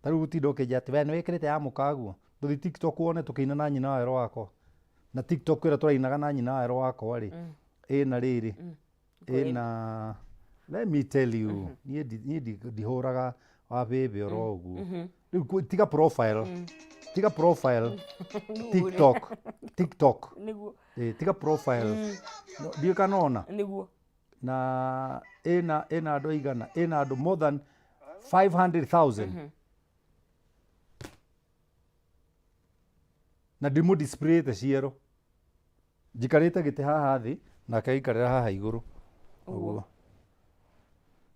Ta rĩu ũtinda ũkĩnjĩra atĩ we nĩ wĩkĩrĩte ya mũkaguo. Ndũthiĩ TikTok wone tũkĩina na nyina wa werũ wakwa. Na TikTok ĩrĩa tũrainaga na nyina wa werũ wakwa rĩ, ĩna rĩrĩ, ĩna let me tell you, niĩ niĩ ndihũraga wa bĩbĩ oro ũguo. Rĩu tiga profile, tiga profile, TikTok, TikTok. Nĩguo. Ĩ, tiga profile. No, ndiũĩ kana ona. Nĩguo. Na ĩna andũ aigana, ĩna andũ more than 500,000. Na ndimũ displayĩte ciero. Njikarĩte gĩtĩ haha thĩ nake aikarĩra haha igũrũ. Ũguo.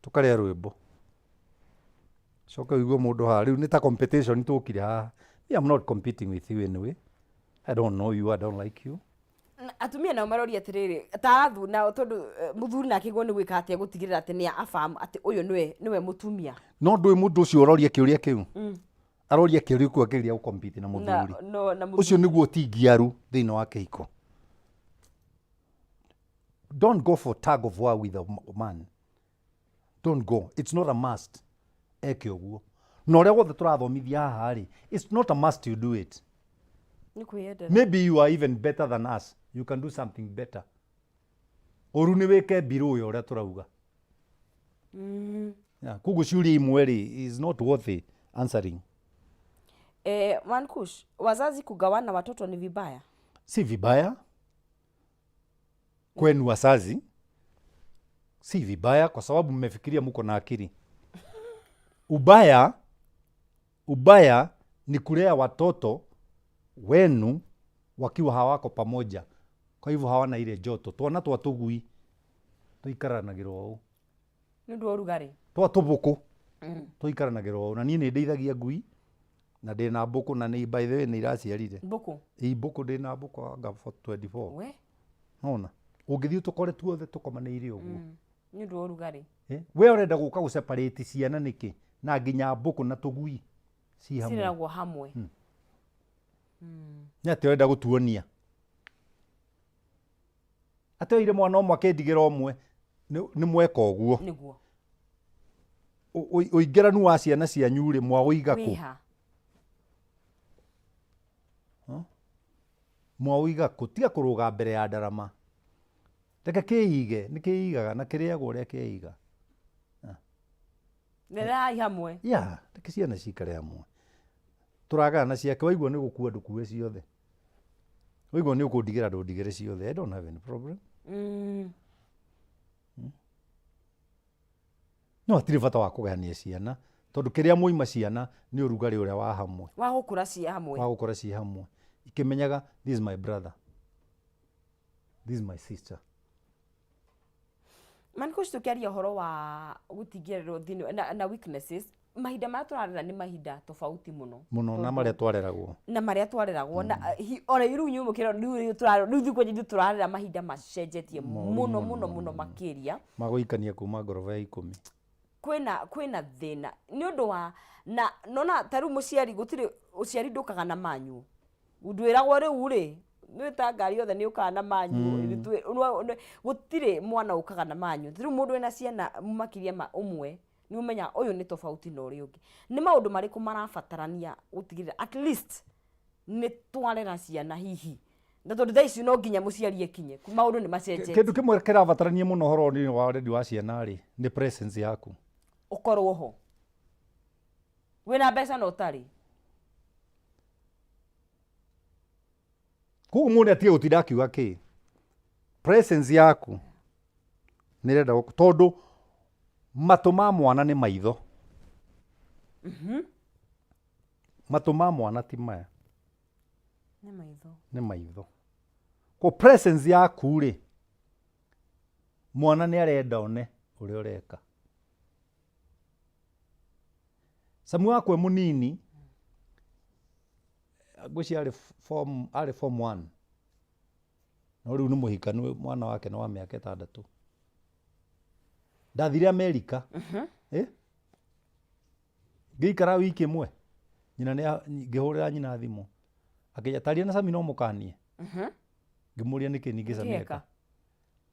Tũkarĩa rwĩmbo. Coke ũigue mũndũ haha rĩu nĩ ta competition tũkire haha. Me I'm not competing with you anyway. I don't know you, I don't like you. Na atumia nao maroria atĩrĩrĩ, tarathu nao tondũ mũthuri nake guo nĩ gwĩka atĩa gũtigĩrĩra atĩ nĩ afahamu atĩ ũyũ nĩwe mũtumia. No ndũĩ mũndũ ũcio ũroria kĩũria kĩu? Aroria kĩũria kĩu akĩgeria gũ compete na mũthuri. Na, no, na Ũcio nĩguo tingiaru thĩinĩ wa kĩhiko. Don't go for tug of war with a man. Don't go. It's not a must. Eke ũguo. Na ũrĩa wothe tũrathomithia haha rĩ, it's not a must you do it. Nĩ kwĩyendera. Maybe you are even better than us. You can do something better. Ũru nĩ wĩke mbirũ ũyũ ũrĩa tũrauga. Yeah, koguo ciũria imwe rĩ is not worth answering. Mankush, wazazi kugawana watoto ni vibaya? Si vibaya. Kwenu wazazi si vibaya kwa sababu mmefikiria muko na akili. Ubaya ni kulea watoto wenu wakiwa hawako pamoja. Kwa hivyo hawana ile joto. Twana twa tũgui tũikaranagĩrwo ũũ. Nĩ ũndũ wa ũrugarĩ. Twa tũbũkũ tũikaranagĩrwo ũũ. Na niĩ nĩ ndĩithagia ngui na ndĩna mbũkũ na nĩ by the way nĩ iraciarire. Mbũkũ? Ĩ, mbũkũ ndĩna mbũkũ anga for 24. We? Nona? Ũngĩthiĩ tũkore tuothe tũkomanĩire ũguo. Nĩ ũndũ wa ũrugarĩ. We ũrenda gũka gũ separate ciana nĩkĩ? Na nginya mbũkũ na tũgui ci hamwe. Cireragwo hamwe. Nĩ atĩ ũrenda gũtuonia? Atĩ oire mwana ũmwe akĩndigĩra ũmwe, nĩ mweka ũguo. Nĩguo. Ũingĩranu wa ciana cianyu rĩ, mwaũiga kũ? Wĩha. Mwaũiga kũ? Tiga kũrũga mbere ya ndarama. Reke kĩige, nĩ kĩigaga na kĩrĩagwo ũrĩa kĩiga. Rerai hamwe. Yeah, reke ciana cikare hamwe. Tũragana ciake, waigua nĩ gũkua ndũkue ciothe. Waigua nĩ ũkũndigĩra ndũndigĩre ciothe. I don't have any problem. No hatirĩ bata wa kũgayania ciana, tondũ kĩrĩa mwaima ciana nĩ ũrugarĩ ũrĩa wa hamwe. Wa gũkũra ciĩ hamwe. Wa gũkũra ciĩ hamwe. Ikĩmenyaga this is my brother. This is my sister. Mankush, tũkĩaria ũhoro wa gũtingĩrĩrwo thĩinĩ na weaknesses, Mahinda marĩa tũrarera nĩ mahinda tofauti mũno. Mũno na marĩa twareragwo. Na marĩa twareragwo na ona rĩu inyuĩ mũkĩrera rĩu tũrarera rĩu thikũ nyingĩ tũrarera mahinda macenjetie mũno mũno mũno makĩria. Magũikania kuma ngoroba ya 10. Kwĩna thĩna nĩ ũndũ wa na nona ta rĩu mũciari gũtirĩ ũciari ndũkaga na manyu ndwĩragwo rĩu rĩ nĩ ta ngari yothe nĩ ũkaga na manyu. Gũtirĩ mwana ũkaga na manyu. Rĩu mũndũ wĩna ciana makĩria ma ũmwe nĩ ũmenya ũyũ nĩ tofauti na ũrĩa ũngĩ. Nĩ maũndũ marĩkũ marabatarania gũtigĩrĩra at least nĩ twarera ciana hihi, na tondũ thaa ici no nginya mũciari ekinye, maũndũ nĩ macenjetie? Kĩndũ kĩmwe kĩrabatarania mũno ũhoro-inĩ wa ũreri wa ciana rĩ, nĩ presence yaku. Ũkorwo ho wĩna mbeca na ũtarĩ. Koguo mũndũ atige gũtinda akiuga kĩ presence yaku nĩ ĩrenda tondũ matũ ma mwana nĩ maitho. Matũ ma mwana ti maya. Nĩ maitho. Nĩ maitho. Ko presence yaku rĩ, mwana nĩ arenda one ũrĩa ũreka. Samu wakwa e mũnini, ngwĩciria arĩ form one, no rĩu nĩ mũhikanu, mwana wake nĩ wa mĩaka 6. Ndathire Amerika. Eh? Ngĩikara wiki ĩmwe, nyina nĩ ngĩhũrĩra nyina thimũ, akĩnjĩra taria na Sami no mũkanie. Ngĩmũria nĩkĩ ningĩ Sami Ngĩeka. eka.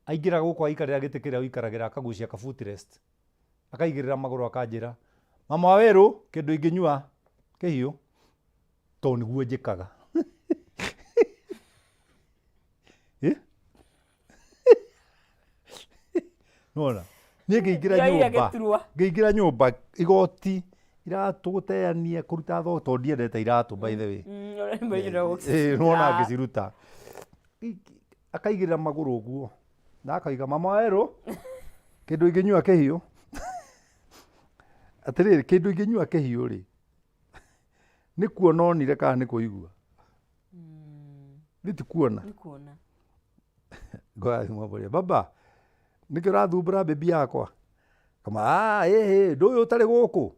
Aingĩra gũkũ aikarĩra gĩtĩ kĩrĩa ũikaragĩra, akagucia ka footrest, akaigĩrĩra magũrũ, akanjĩra, "Mama wa werũ, kĩndũ ingĩnyua kĩhiũ?" Tondũ nĩguo njĩkaga. Eh? Nĩwona? Niĩ ngĩingĩra Yoire nyũmba, gĩturwa. Ngĩingĩra nyũmba, igoti, iratũ gũteania, kũruta thoko, tondũ ndiendete iratũ, by the way. Nĩwona ngĩciruta. Akaigĩrĩra magũrũ ũguo na akaiga, "Mama werũ, kĩndũ ingĩnyua kĩhiũ?" Atĩrĩrĩ, kĩndũ ingĩnyua kĩhiũ rĩ, nĩ kuona onire kana nĩ kũigua? Nĩ ti kuona. Nĩ kuona. Ngoya thimũ mbũria, "Baba, nĩkĩ ũrathumbũra bebi yakwa?" Kama, "Ah, ĩhĩ, ndũ ũyũ ũtarĩ gũkũ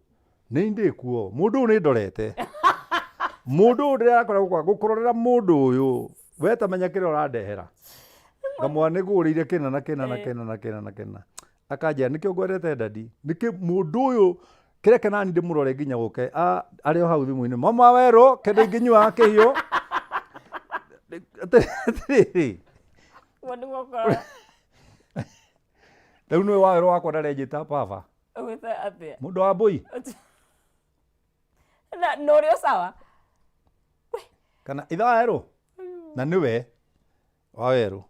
nĩ ndĩ kuo, mũndũ ũyũ nĩ ndorete, mũndũ ũyũ ndĩrakora gũkũ gũkũrorera, mũndũ ũyũ we tamenya kĩrĩa ũrandehera." Ngamwa nĩ ngũgũrĩire kĩna na kĩna na kĩna na kĩna na kĩna. Akanjĩra, "Nĩkĩo ngwendete, daddy, nĩkĩ mũndũ ũyũ kĩreke nani ndĩmũrore nginya gũke." Arĩ o hau thimũ-inĩ, "Mama werũ, kĩndũ ingĩnyua kĩhiũ?" Atĩrĩrĩ. Ũguo nĩguo ũkoragwo. Rĩu nĩwe wawerũ wakwa ndarenjĩta baba. Ũgwĩta atĩa? Mũndũ wa mbũi. Na ũrĩ o sawa. Kana ithe wa werũ na nĩwe wa werũ,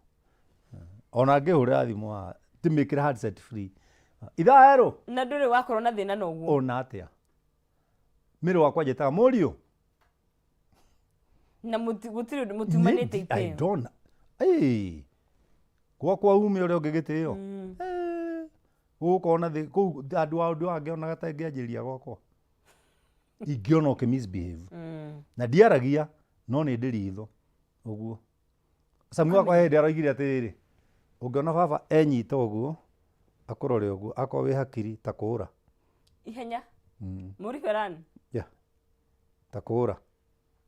ona ngĩhũrĩra thimũ haha ndĩmĩkĩre handset free, ithe wa werũ. Na ndũrĩ wakorwo na thĩna na ũguo? Ona atĩa, mĩrĩ wakwa njĩtaga mũriũ. Na gũtirĩ ũndũ mũtiumanĩte I itĩo? don't. Ĩĩ. Gwakwa ume ũrĩa ũngĩ gĩtĩo. Gũkũ ona thĩ kũu andũ a ũndũ angĩonaga ta ingĩanjĩrĩria gwakwa. Ingĩona ũkĩ misbehave. Na ndiaragia no nĩ ndĩ ritho. Ũguo. Sami wakwa hĩndĩ aroigire atĩrĩrĩ, "Ũngĩona baba enyita ũguo, akũrore ũguo, akorwo wĩ hakiri ta kũũra." Ihenya. Mũriberani. Yeah. Ta kũũra.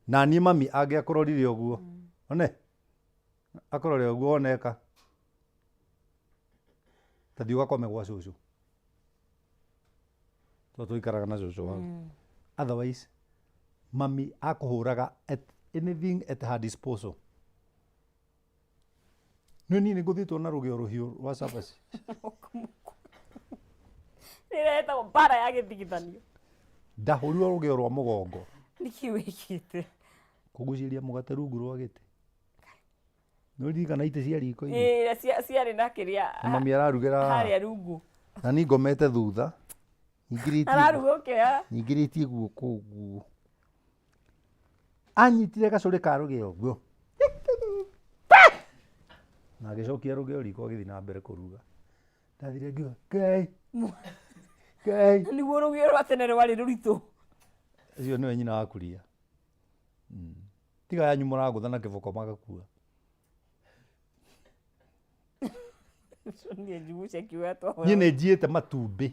Na niĩ mami angĩakũrorire ũguo, one, akũrore ũguo oneka, ta thiĩ ũgakome gwa cũcũ. Tondũ tũikaraga na cũcũ hau. Otherwise, mami akũhũraga at anything at her disposal. Nĩ niĩ nĩ ngũthĩtwo na rũgĩo rũhiũ rwa cabaci. Nĩretagwo mbara ya gĩthigithanio. Ndahũrirwo rũgĩo rwa mũgongo. Nĩkĩ wĩkĩte? Kũgucĩrĩria mũgate rungu rwa gĩtĩ. Nĩ ũririkana itĩ cia riko-inĩ? Ĩĩ, ciarĩ na kĩrĩa Na mami ararugĩra haha. harĩa rungu. Na niĩ ngomete thutha. Nyingĩrĩtie Araruga ũkĩoya. Nyingĩrĩtie guoko ũguo. Anyitire gacũrĩ ka rũgĩo ũguo. Na agĩcokia rũgĩo riko agĩthiĩ na mbere kũruga. Ndathire ngiuga, "Ngai, Ngai." Nĩguo rũgĩo rwa tene rwarĩ rũritũ. Ũcio nĩwe nyina wa kuria. Tiga yanyu mũragũtha na kĩboko magakua. Niĩ njiguca kiuga twahũra. Niĩ nĩ njiĩte matumbĩ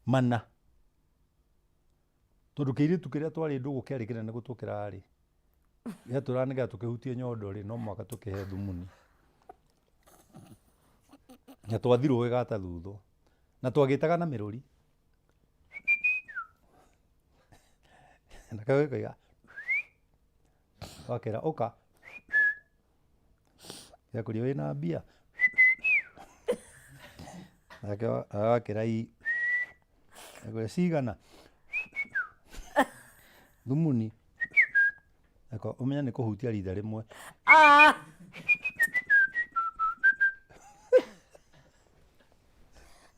4. Tondũ kĩirĩtu kĩrĩa twarĩ ndũgũ kĩarĩ kĩnene gũtũkĩra rĩ, gĩatũraga nĩgetha tũkĩhutie nyondo rĩ, no mũhaka tũkĩhe thumuni. Na twathirwo gĩgata thutho. Na twagĩtaga na mĩrũri. Nakĩo gĩkoiga wakera ũka gĩakũria wĩna mbia nake agakĩra i akwĩra cigana thumuni Eko, ũmenye nĩ kũhutia rita rĩmwe. Ah!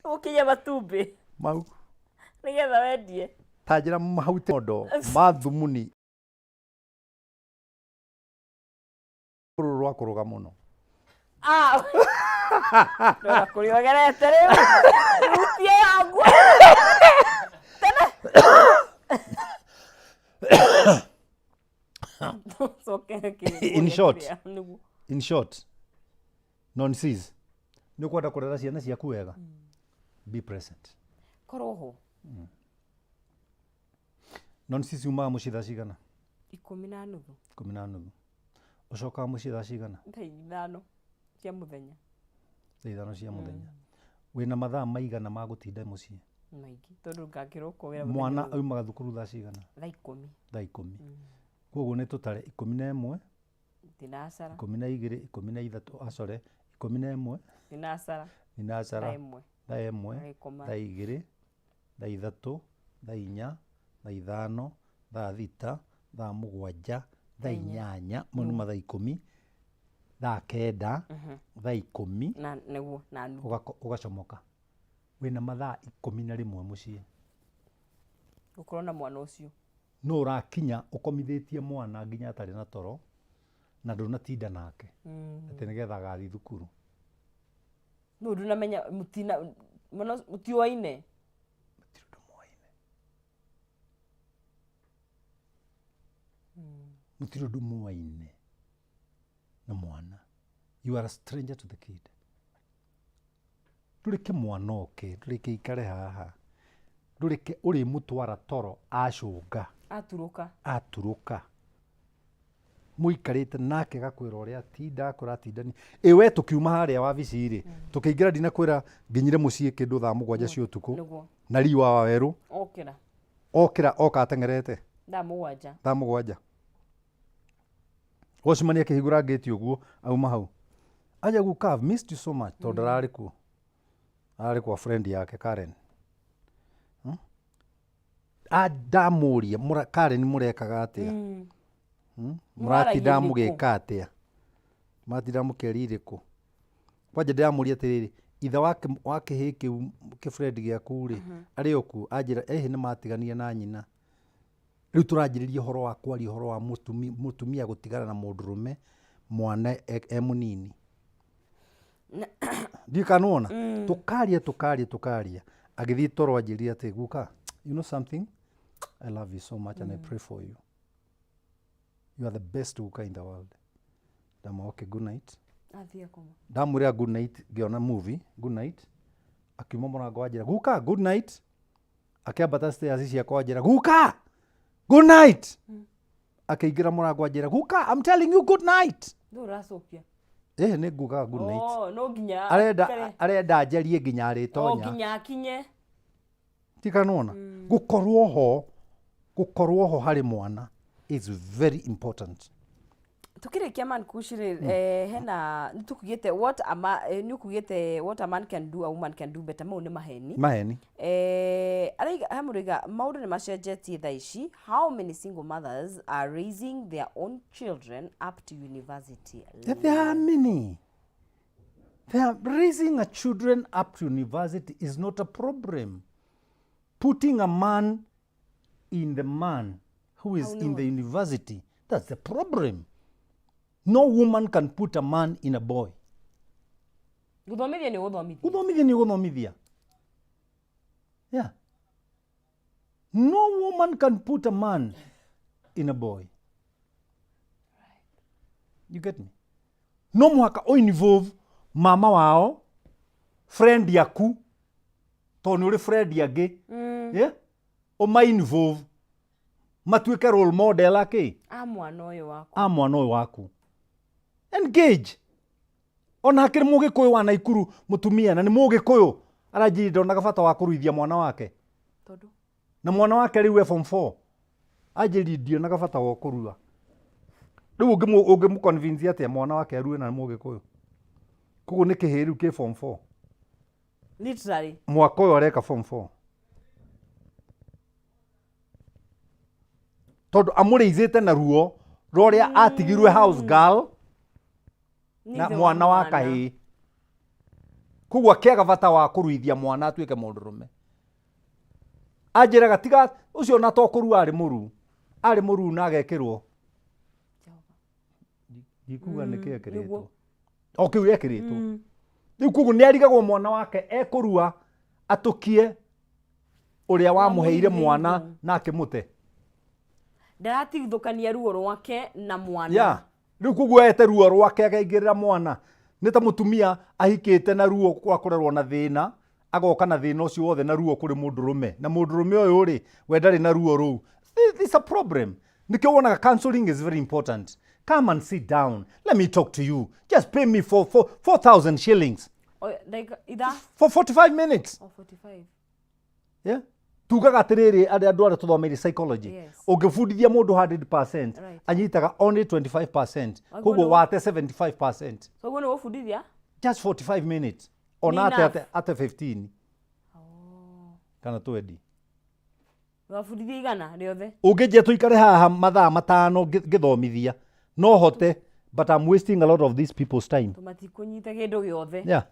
Ũkinya matumbĩ Mau nĩgetha wendie. Ta njĩra mahuti mondo ma thumuni rũrũ rwa kũrũga mũno. Ah! Ndona kũrĩa ũgerete rĩu. Rutie yangu. Tene. Coke In short. Nĩguo. In short, nonsense. Nĩ ũkwenda kũrera ciana ciaku wega? Be present. Korwo ho. Nonsense umaga mũciĩ thaa cigana? 10:30. 10:30. Ũcokaga mũciĩ thaa cigana? Thaa 5 cia mũthenya. Thaa 5 cia mũthenya. Wĩna mathaa maigana ma gũtinda mũciĩ? Maingĩ tondũ ngakĩrokwo wĩra mũthenya Mwana ũyũ. aumaga thukuru thaa cigana? Thaa 10. Thaa 10. Koguo nĩ tũtare 11, Thinacara. 12, 13, acore, 11, Thinacara. Thinacara. Thaa 1. Thaa 1. Agĩkoma. Thaa 2, thaa 3, thaa 4, thaa 5, thaa 6, thaa 7, thaa 8, mau nĩ mathaa 10, thaa 9, thaa 10, Na nĩguo na nuthu. Ũgacomoka. Wĩna mathaa 11 mũciĩ. Gũkorwo na mwana ũcio. No ũrakinya ũkomithĩtie mwana nginya atarĩ na toro na ndũnatinda nake atĩ nĩgetha agathiĩ thukuru. No ndũnamenya mũtina mwana ũcio mũtiũaine. Mũtirĩ ũndũ mũaine. Mũtirĩ ũndũ mũaine na mwana. You are a stranger to the kid. Ndũreke mwana oke, ndũreke aikare haha. Ndũreke ũrĩmũtwara toro acũnga. Aturũka. Aturũka. Mũikarĩte nake agakwĩra ũrĩa atinda, akwĩra atindani. Ĩ we tũkiuma harĩa wabici rĩ, tũkĩingĩra ndinakwĩra nginyire mũciĩ kĩndũ thaa 7 cia ũtukũ. Nĩguo. Na riũa wa werũ. Okĩra. Okĩra oka ateng'erete. Thaa 7. Thaa 7. Watchman akĩhingũra ngĩti ũguo auma hau. Aja guka, I've missed you so much tondũ ndararĩ kuo. Ararĩ kwa friend yake Karen. Ndamũria Karen mũrekaga atĩa? Mũratinda Mũraragia mũgĩka atĩa? Mũratinda mũkĩaria irĩkũ? Kwanja ndĩramũria atĩrĩrĩ, ithe wa kĩhĩĩ kĩu kĩfriend gĩaku rĩ, arĩ o kuo? Anjĩra ĩhĩ nĩ matiganire na nyina. Rĩu tũranjĩrĩria ũhoro wa kwaria ũhoro wa mũtumia gũtigana na mũndũrũme mwana e mũnini. Ndiũĩ kana nĩwona? Tũkaria, tũkaria, tũkaria. Agĩthiĩ toro anjĩrire atĩ guka, you know something? I love you so much and I pray for you. You are the best guka in the world. Ndamwĩra okay, good night. Athiĩ akoma. Ndamwĩra good night, ngĩona movie, good night. Akiuma mũrango anjĩra, guka, good night. Akĩambata stairs ciakwa anjĩra, guka, good night. Akĩingĩra mũrango anjĩra, guka, I'm telling you good night. Nũ ũracokia? Ĩhĩ nĩ ngugaga good night. Oh, no nginya Arenda aikare. arenda njarie nginya Oh, arĩtonya. nginya akinye. Ti kana wona? Gũkorwo ho harĩ mwana is very important. Tukĩrĩkia man kush rĩ, hena nĩ tũkugĩte what a ma, nĩ ũkugĩte what a man can do a woman can do better, mau nĩ maheni. Maheni. Araiga, he mũndũ oiga maũndũ nĩ macenjetie thaa ici, how many single mothers are raising their own children up to university There are many. They are raising a children up to university is not a problem. Putting a man in the man who is in the university, that's the problem. No woman can put a man in a boy. Gũthomithia nĩ gũthomithia. Gũthomithia nĩ gũthomithia. Yeah. No woman can put a man in a boy. You get me? No mũhaka ũ involve mama wao, friend yaku, tondũ nĩ ũrĩ friend angĩ. Yeah? Ũma involve. Matuĩke role model akĩ A mwana ũyũ waku. A mwana ũyũ waku. Engage. Ona hakĩrĩ Mũgĩkũyũ wa Naikuru mũtumia na nĩ Mũgĩkũyũ aranjĩrire ndonaga bata wa kũruithia mwana wake. Tondũ? Na mwana wake rĩu e form 4. Anjĩrire ndionaga bata wa kũrua. Rĩu ũngĩmũ convince atĩa mwana wake arue na nĩ Mũgĩkũyũ? Koguo nĩ kĩhĩĩ rĩu kĩ form 4. Literally. Mwaka ũyũ areka form 4. Tondũ amũrĩithĩte na ruo rwa ũrĩa atigirwe house girl Nĩ na ithe wa mwana wa mwana. kahĩĩ. Koguo akĩaga bata wa kũruithia mwana atuĩke mũndũrũme. Anjĩraga tiga ũcio ona to kũrua arĩ mũruu. Arĩ mũruu na agekĩrwo. Ndikuga nĩkĩ ekĩrĩtwo. Nĩguo. O kĩu ekĩrĩtwo. Rĩu koguo nĩ arigagwo mwana wake ekũrua atũkie ũrĩa wamũheire mwana na akĩmũte. Ndaratigithũkania ruo rwake na mwana. Yeah. Rĩu koguo ete ruo rwake akaingĩrĩra mwana. Nĩ ta mũtumia ahikĩte na ruo rwa kũrerwo na thĩna, agoka na thĩna ũcio wothe na ruo kũrĩ mũndũrũme. Na mũndũrũme ũyũ rĩ, we ndarĩ na ruo rũu. It's a problem. Nĩkĩo wonaga counseling is very important. Come and sit down. Let me talk to you. Just pay me for 4,000 shillings. O, ndagĩka ithaa? For 45 minutes. O, 45. Yeah? Tugaga atĩrĩrĩ, arĩa andũ arĩa tũthomeire psychology, ũngĩbundithia mũndũ 100%, anyitaga only 25%. Waigua Koguo wate 75%. So ũguo nĩ gũbundithia? Just 45 minutes. Ona Nĩ ate, enough. ate, ate 15 kana 20. Wabundithia igana rĩothe. Ũngĩnjia tũikare haha mathaa matano ngĩthomithia, no hote, but I'm wasting a lot of these people's time. Tũmatikũnyita kĩndũ gĩothe. Yeah.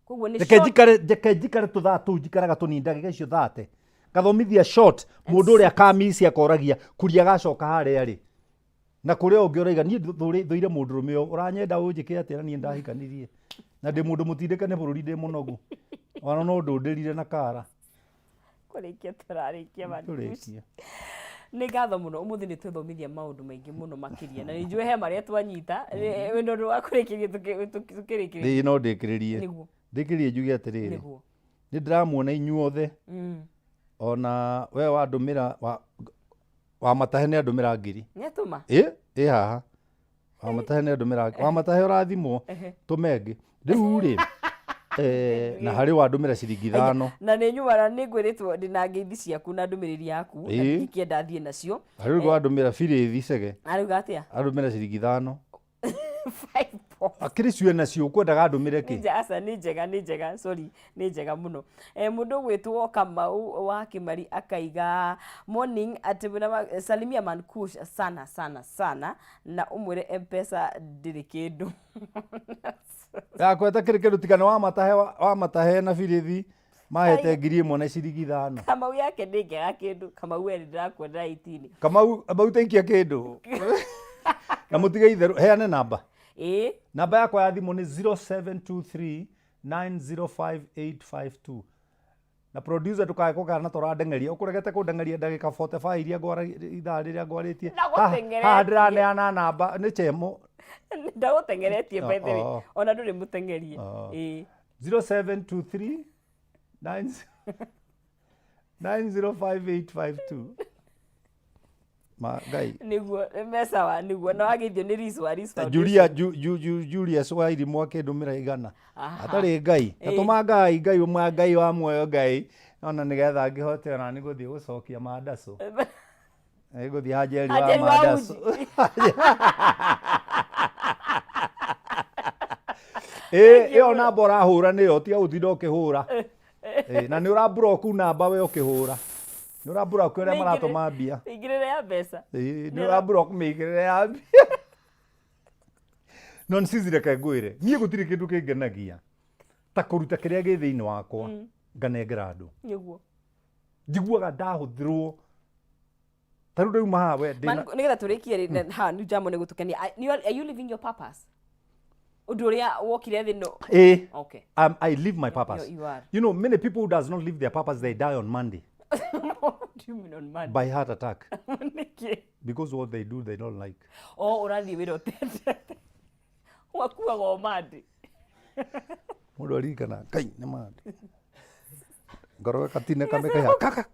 Koguo nĩ Reke short. njikare, reke njikare tũthaa tũu njikaraga tũnini ndagĩka icio thate. Ngathomithia short, mũndũ ũrĩa akamisi akoragia kuria agacoka harĩa rĩ. Na kũrĩa ũngĩ ũraiga niĩ thũire mũndũrũme ũyũ, ũranyenda ũnjĩke atĩa na niĩ ndahikanirie. Na ndĩ mũndũ mũtindĩke nĩ bũrũri ndĩ mũnogu. Ona no ndũndĩrire na kara. Kũrĩkia tũrarĩkia man. Tũrĩkie. Nĩ ngatho mũno, ũmũthĩ nĩ twethomithia maũndũ maingĩ mũno makĩria na nĩ njũĩ he marĩa twanyita. Wĩna ũndũ wa kũrĩkĩria tũkĩrĩkĩrĩria? Ĩĩ no ndĩkĩrĩrie. Nĩguo. Ndĩkĩrĩrie njuge atĩrĩrĩ. Nĩguo. Nĩ ndĩramuona inyuothe. Ona we wandũmĩra wa matahe nĩ andũmĩra ngiri. Nĩ atũma? Ĩ, ĩ haha. Wa matahe nĩ andũmĩra, wa matahe ũrathimwo, tũme ĩngĩ. Rĩu rĩ, na harĩ wandũmĩra ciringi ithano. Na nĩ nyuma na nĩ ngwĩrĩtwo ndĩna ngeithi ciaku na ndũmĩrĩri yaku, na ndingĩkĩenda thiĩ nacio. Harĩ ũguo wandũmĩra birĩthi cege. Arauga atĩa? Andũmĩra ciringi ithano. Five bob. Akĩrĩ cio nacio ũkwendaga ndũmĩre kĩ? Nĩ aca, nĩ njega, nĩ njega, sorry, nĩ njega mũno. Mũndũ ũgwĩtwo Kamau wa Kĩmari akaiga morning atĩ mwĩna salimia Mankush sana sana sana na ũmwĩre M-Pesa ndĩrĩ kĩndũ. Yakwa ĩtakĩrĩ kĩndũ tiga nĩ wamatahe na birithi mahete ngiri ĩmwe na ciringi ithano. Kamau yake ndĩngĩaga kĩndũ. Kamau we nĩndĩrakuonera 18. Kamau, Kamau taikia kĩndũ. Na mũtige itherũ, heane namba. Ĩĩ. Namba yakwa ya thimũ nĩ 0723 905852. Na producer ndũkae kũgana na tũrandengeria. Ũkũregete kũndengeria ndagĩka 45 iria ngwaragia, ithaa rĩrĩa ngwarĩtie. Ndagũteng'eretie. Haha ndĩraneana namba, nĩ chemo. Ndagũteng'eretie by the way. Oh. Ona ndũrĩ mũteng'erie. Oh. Ĩĩ. 0723 905852. Ma Ngai. Nĩguo, me sawa, nĩguo. Na wageithio nĩ Liz wa Liz Foundation. Julia, Julius wa Irimũ akĩndũmĩra igana. Aha. Atarĩ Ngai. Ĩĩ. Natũma Ngai, Ngai ũmwe, Ngai wa muoyo Ngai. Ona nĩgetha ngĩhote ona nĩ gũthiĩ gũcokia mandacũ. Nĩ gũthiĩ Hanjeri wa Hanjeri wa mandacũ. uji. Ĩĩ, ĩyo namba ũrahũra nĩyo, tiga gũtinda ũkĩhũra. Ĩĩ, na nĩ ũramburoku namba we ũkĩhũra. Nĩ ũramburoku arĩa maratũma mbia. Mĩingĩrĩre ya mbeca. Ĩĩ, nĩ ũramburoku mĩingĩrĩre ya mbia. No nĩ reke ngwĩre, niĩ gũtirĩ kĩndũ kĩngenagia ta kũruta kĩrĩa gĩ thĩinĩ wakwa nganengera andũ. Nĩguo. Njiguaga ndahũthĩrwo. Ta rĩu ndauma haha we ndĩna Nĩgetha tũrĩkie rĩ, na haha nĩ jambo nĩ gũtũkenia. Are you living your purpose? Ũndũ ũrĩa wokire thĩ no. Ĩĩ. Okay. I live my purpose. You are. You know, many people who does not live their purpose, they die on Monday. What do you mean on Monday? By heart attack. Nĩkĩ? Because what they do, they don't like. Oh, ũrathiĩ wĩra ũtendete. Wakuaga o Monday. Mũndũ aririkana, Ngai nĩ Monday. Ngoro gatine kamĩkaiha kaka.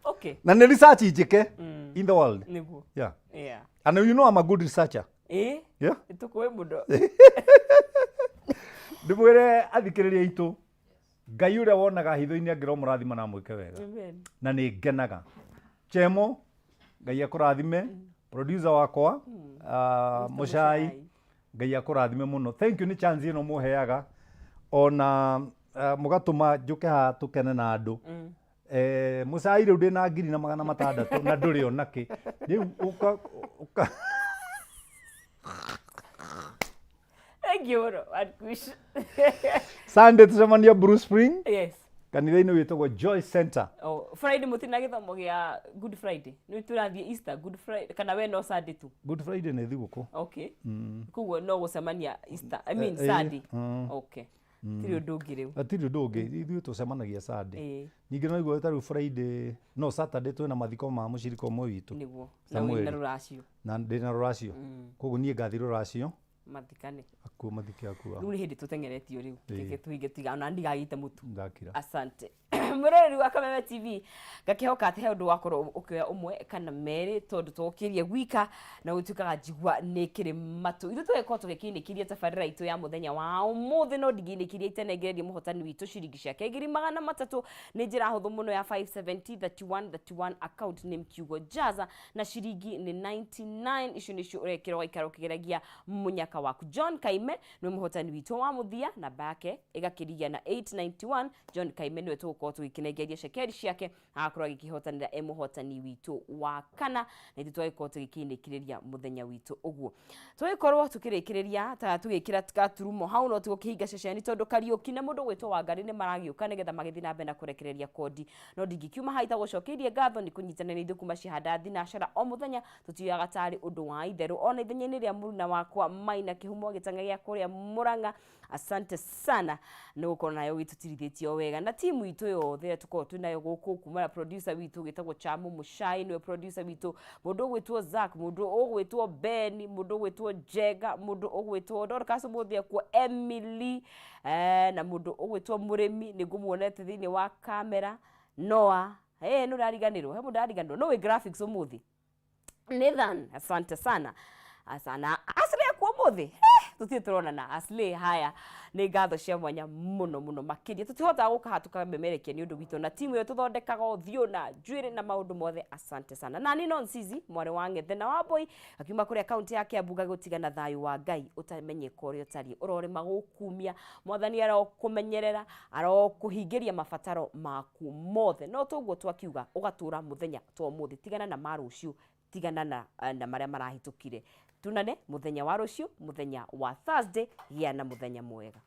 Okay. Na nĩ research njĩke in the world. Nĩguo. Yeah. Yeah. And you know I'm a good researcher. Ĩ. Yeah. Tũkũĩ mũno. Ndĩmwĩre athikĩrĩria aitũ, Ngai ũrĩa wonaga hitho-inĩ angĩromũrathima na amwĩke wega. Amen. Na nĩ ngenaga. Chemo, Ngai akũrathime. Producer wakwa, Mũcai, Mũcai. Ngai akũrathime mũno. Thank you nĩ chance ĩno mũheaga ona mũgatũma njũke haha tũkene na andũ. Mũcai rĩu ndĩna 1600 na ndũrĩ ona kĩ. Rĩu ũka ũka Thank you mũno, Ankush. Sunday tũcemania Blue Spring. Yes. Kanitha-inĩ wĩtagwo Joy Center. Oh, Friday mũtirĩ na gĩthomo gĩa Good Friday. Nĩ tũrathiĩ Easter Good Friday kana we no Sunday tu. Good Friday nĩ thigũkũ. Okay. Koguo no gũcemania Easter. I mean Eh, eh, Sunday. Okay. Tirĩ ũndũ ũngĩ rĩu. Hatirĩ ũndũ ũngĩ, ithuĩ tũcemanagia Sunday. Ĩĩ. Ningĩ no igua ta rĩu Friday, no Saturday twĩna mathiko ma mũcirika ũmwe witũ. Nĩguo. Na Samuel. wĩna rũracio. Na ndĩna rũracio. Koguo niĩ ngathiĩ rũracio. Mathikane. Akuo mathike akua. Rĩu nĩ hĩndĩ tũteng'eretio rĩu. Reke tũhinge tiga ona ndigagĩte mũtu. Ndakira. Asante. Mwĩroreri wa Kameme TV, ngakĩhoka atĩ he ũndũ wakorwo ũkĩoya ũmwe kana merĩ, tondũ tũkĩrie gwika na gũtuĩkaga njigua nĩ kĩrĩ matũ. Ithuĩ tũgĩkorwo tũgĩkĩinĩkĩria tabarĩra itũ ya mũthenya wa ũmũthĩ, no ndingĩinĩkĩria itenengererie mũhotani witũ ciringi ciake 300,000. Nĩ njĩra hũthũ mũno ya 570 31 31, account name kiugo Jaza, na ciringi nĩ 99. Icio nĩcio ũrekĩra ũgaikara ũkĩgeragia mũnyaka waku. John Kaime nĩwe mũhotani witũ wa mũthia, namba yake ĩgakĩrigia na 891. John Kaime nĩwe tũgũkorwo tũgĩkĩnengeria cekeri ciake, agakorwo agĩkĩhotanĩra e mũhotani witũ wa kana, na ithuĩ tũgagĩkorwo tũgĩkĩinĩkĩrĩria mũthenya witũ ũguo. Tũgĩkorwo tũkĩrĩkĩrĩria ta tũgĩkĩra gaturumo hau, no tũgũkĩhinga ceceni tondũ Kariũki na mũndũ ũgwĩtwo Wangari nĩ maragĩũka nĩgetha magĩthiĩ na mbere na kũrekereria kondi. No ndingĩkiuma haha itagũcokeirie ngatho nĩ kũnyitanĩra na ithuĩ kuma cihanda thinacara o mũthenya, tũtioyaga tarĩ ũndũ wa itherũ. Ona ithenya-inĩ rĩa mũruna wakwa Maina Kĩhumo gĩtang'a gĩa kũrĩa Mũrang'a, asante sana nĩ gũkorwo nayo ũgĩtũtirithĩtie o wega, na timu itũ yothe ĩrĩa tũkoragwo twĩ nayo gũkũ, kuma na producer witũ ũgĩtagwo Chamu Mũcai nĩwe producer witũ, mũndũ ũgwĩtwo Zack, mũndũ ũgwĩtwo Ben, mũndũ ũgwĩtwo Jenga, mũndũ ũgwĩtwo Dorcas ũmũthĩ ekuo Emily, na mũndũ ũgwĩtwo Mũrĩmi nĩ ngũmuonete thĩinĩ wa kamera, Noah, nĩ ũrariganĩrwo, he mũndũ arariganĩrwo, no wĩ graphics ũmũthĩ. Nathan, asante sana. Asana. Ashley akuo mũthĩ. Tũtirĩ tũronana. Ashley, haya nĩ ngatho cia mwanya mũno mũno makĩria. Tũtihotaga gũka haha tũkamemerekia nĩ ũndũ witũ na timu ĩyo tũthondekaga ũthiũ na njuĩrĩ na maũndũ mothe. Asante sana. Nani no Nsizi, mwarĩ wa Ng'ethe na wa Mbũi, akiuma kũrĩa kaunti ya Kiambu, gagũtigana thayũ wa Ngai ũtamenyeka ũrĩa ũtariĩ. Ũrorĩma gũkumia, Mwathani arokũmenyerera, arokũhingĩria mabataro maku mothe. No toguo twakiuga ũgatũra mũthenya to ũmũthĩ, tigana na ma rũciũ, tigana na marĩa marahĩtũkire. Tunane mũthenya wa rũciũ, mũthenya wa Thursday. Gĩa na mũthenya mwega.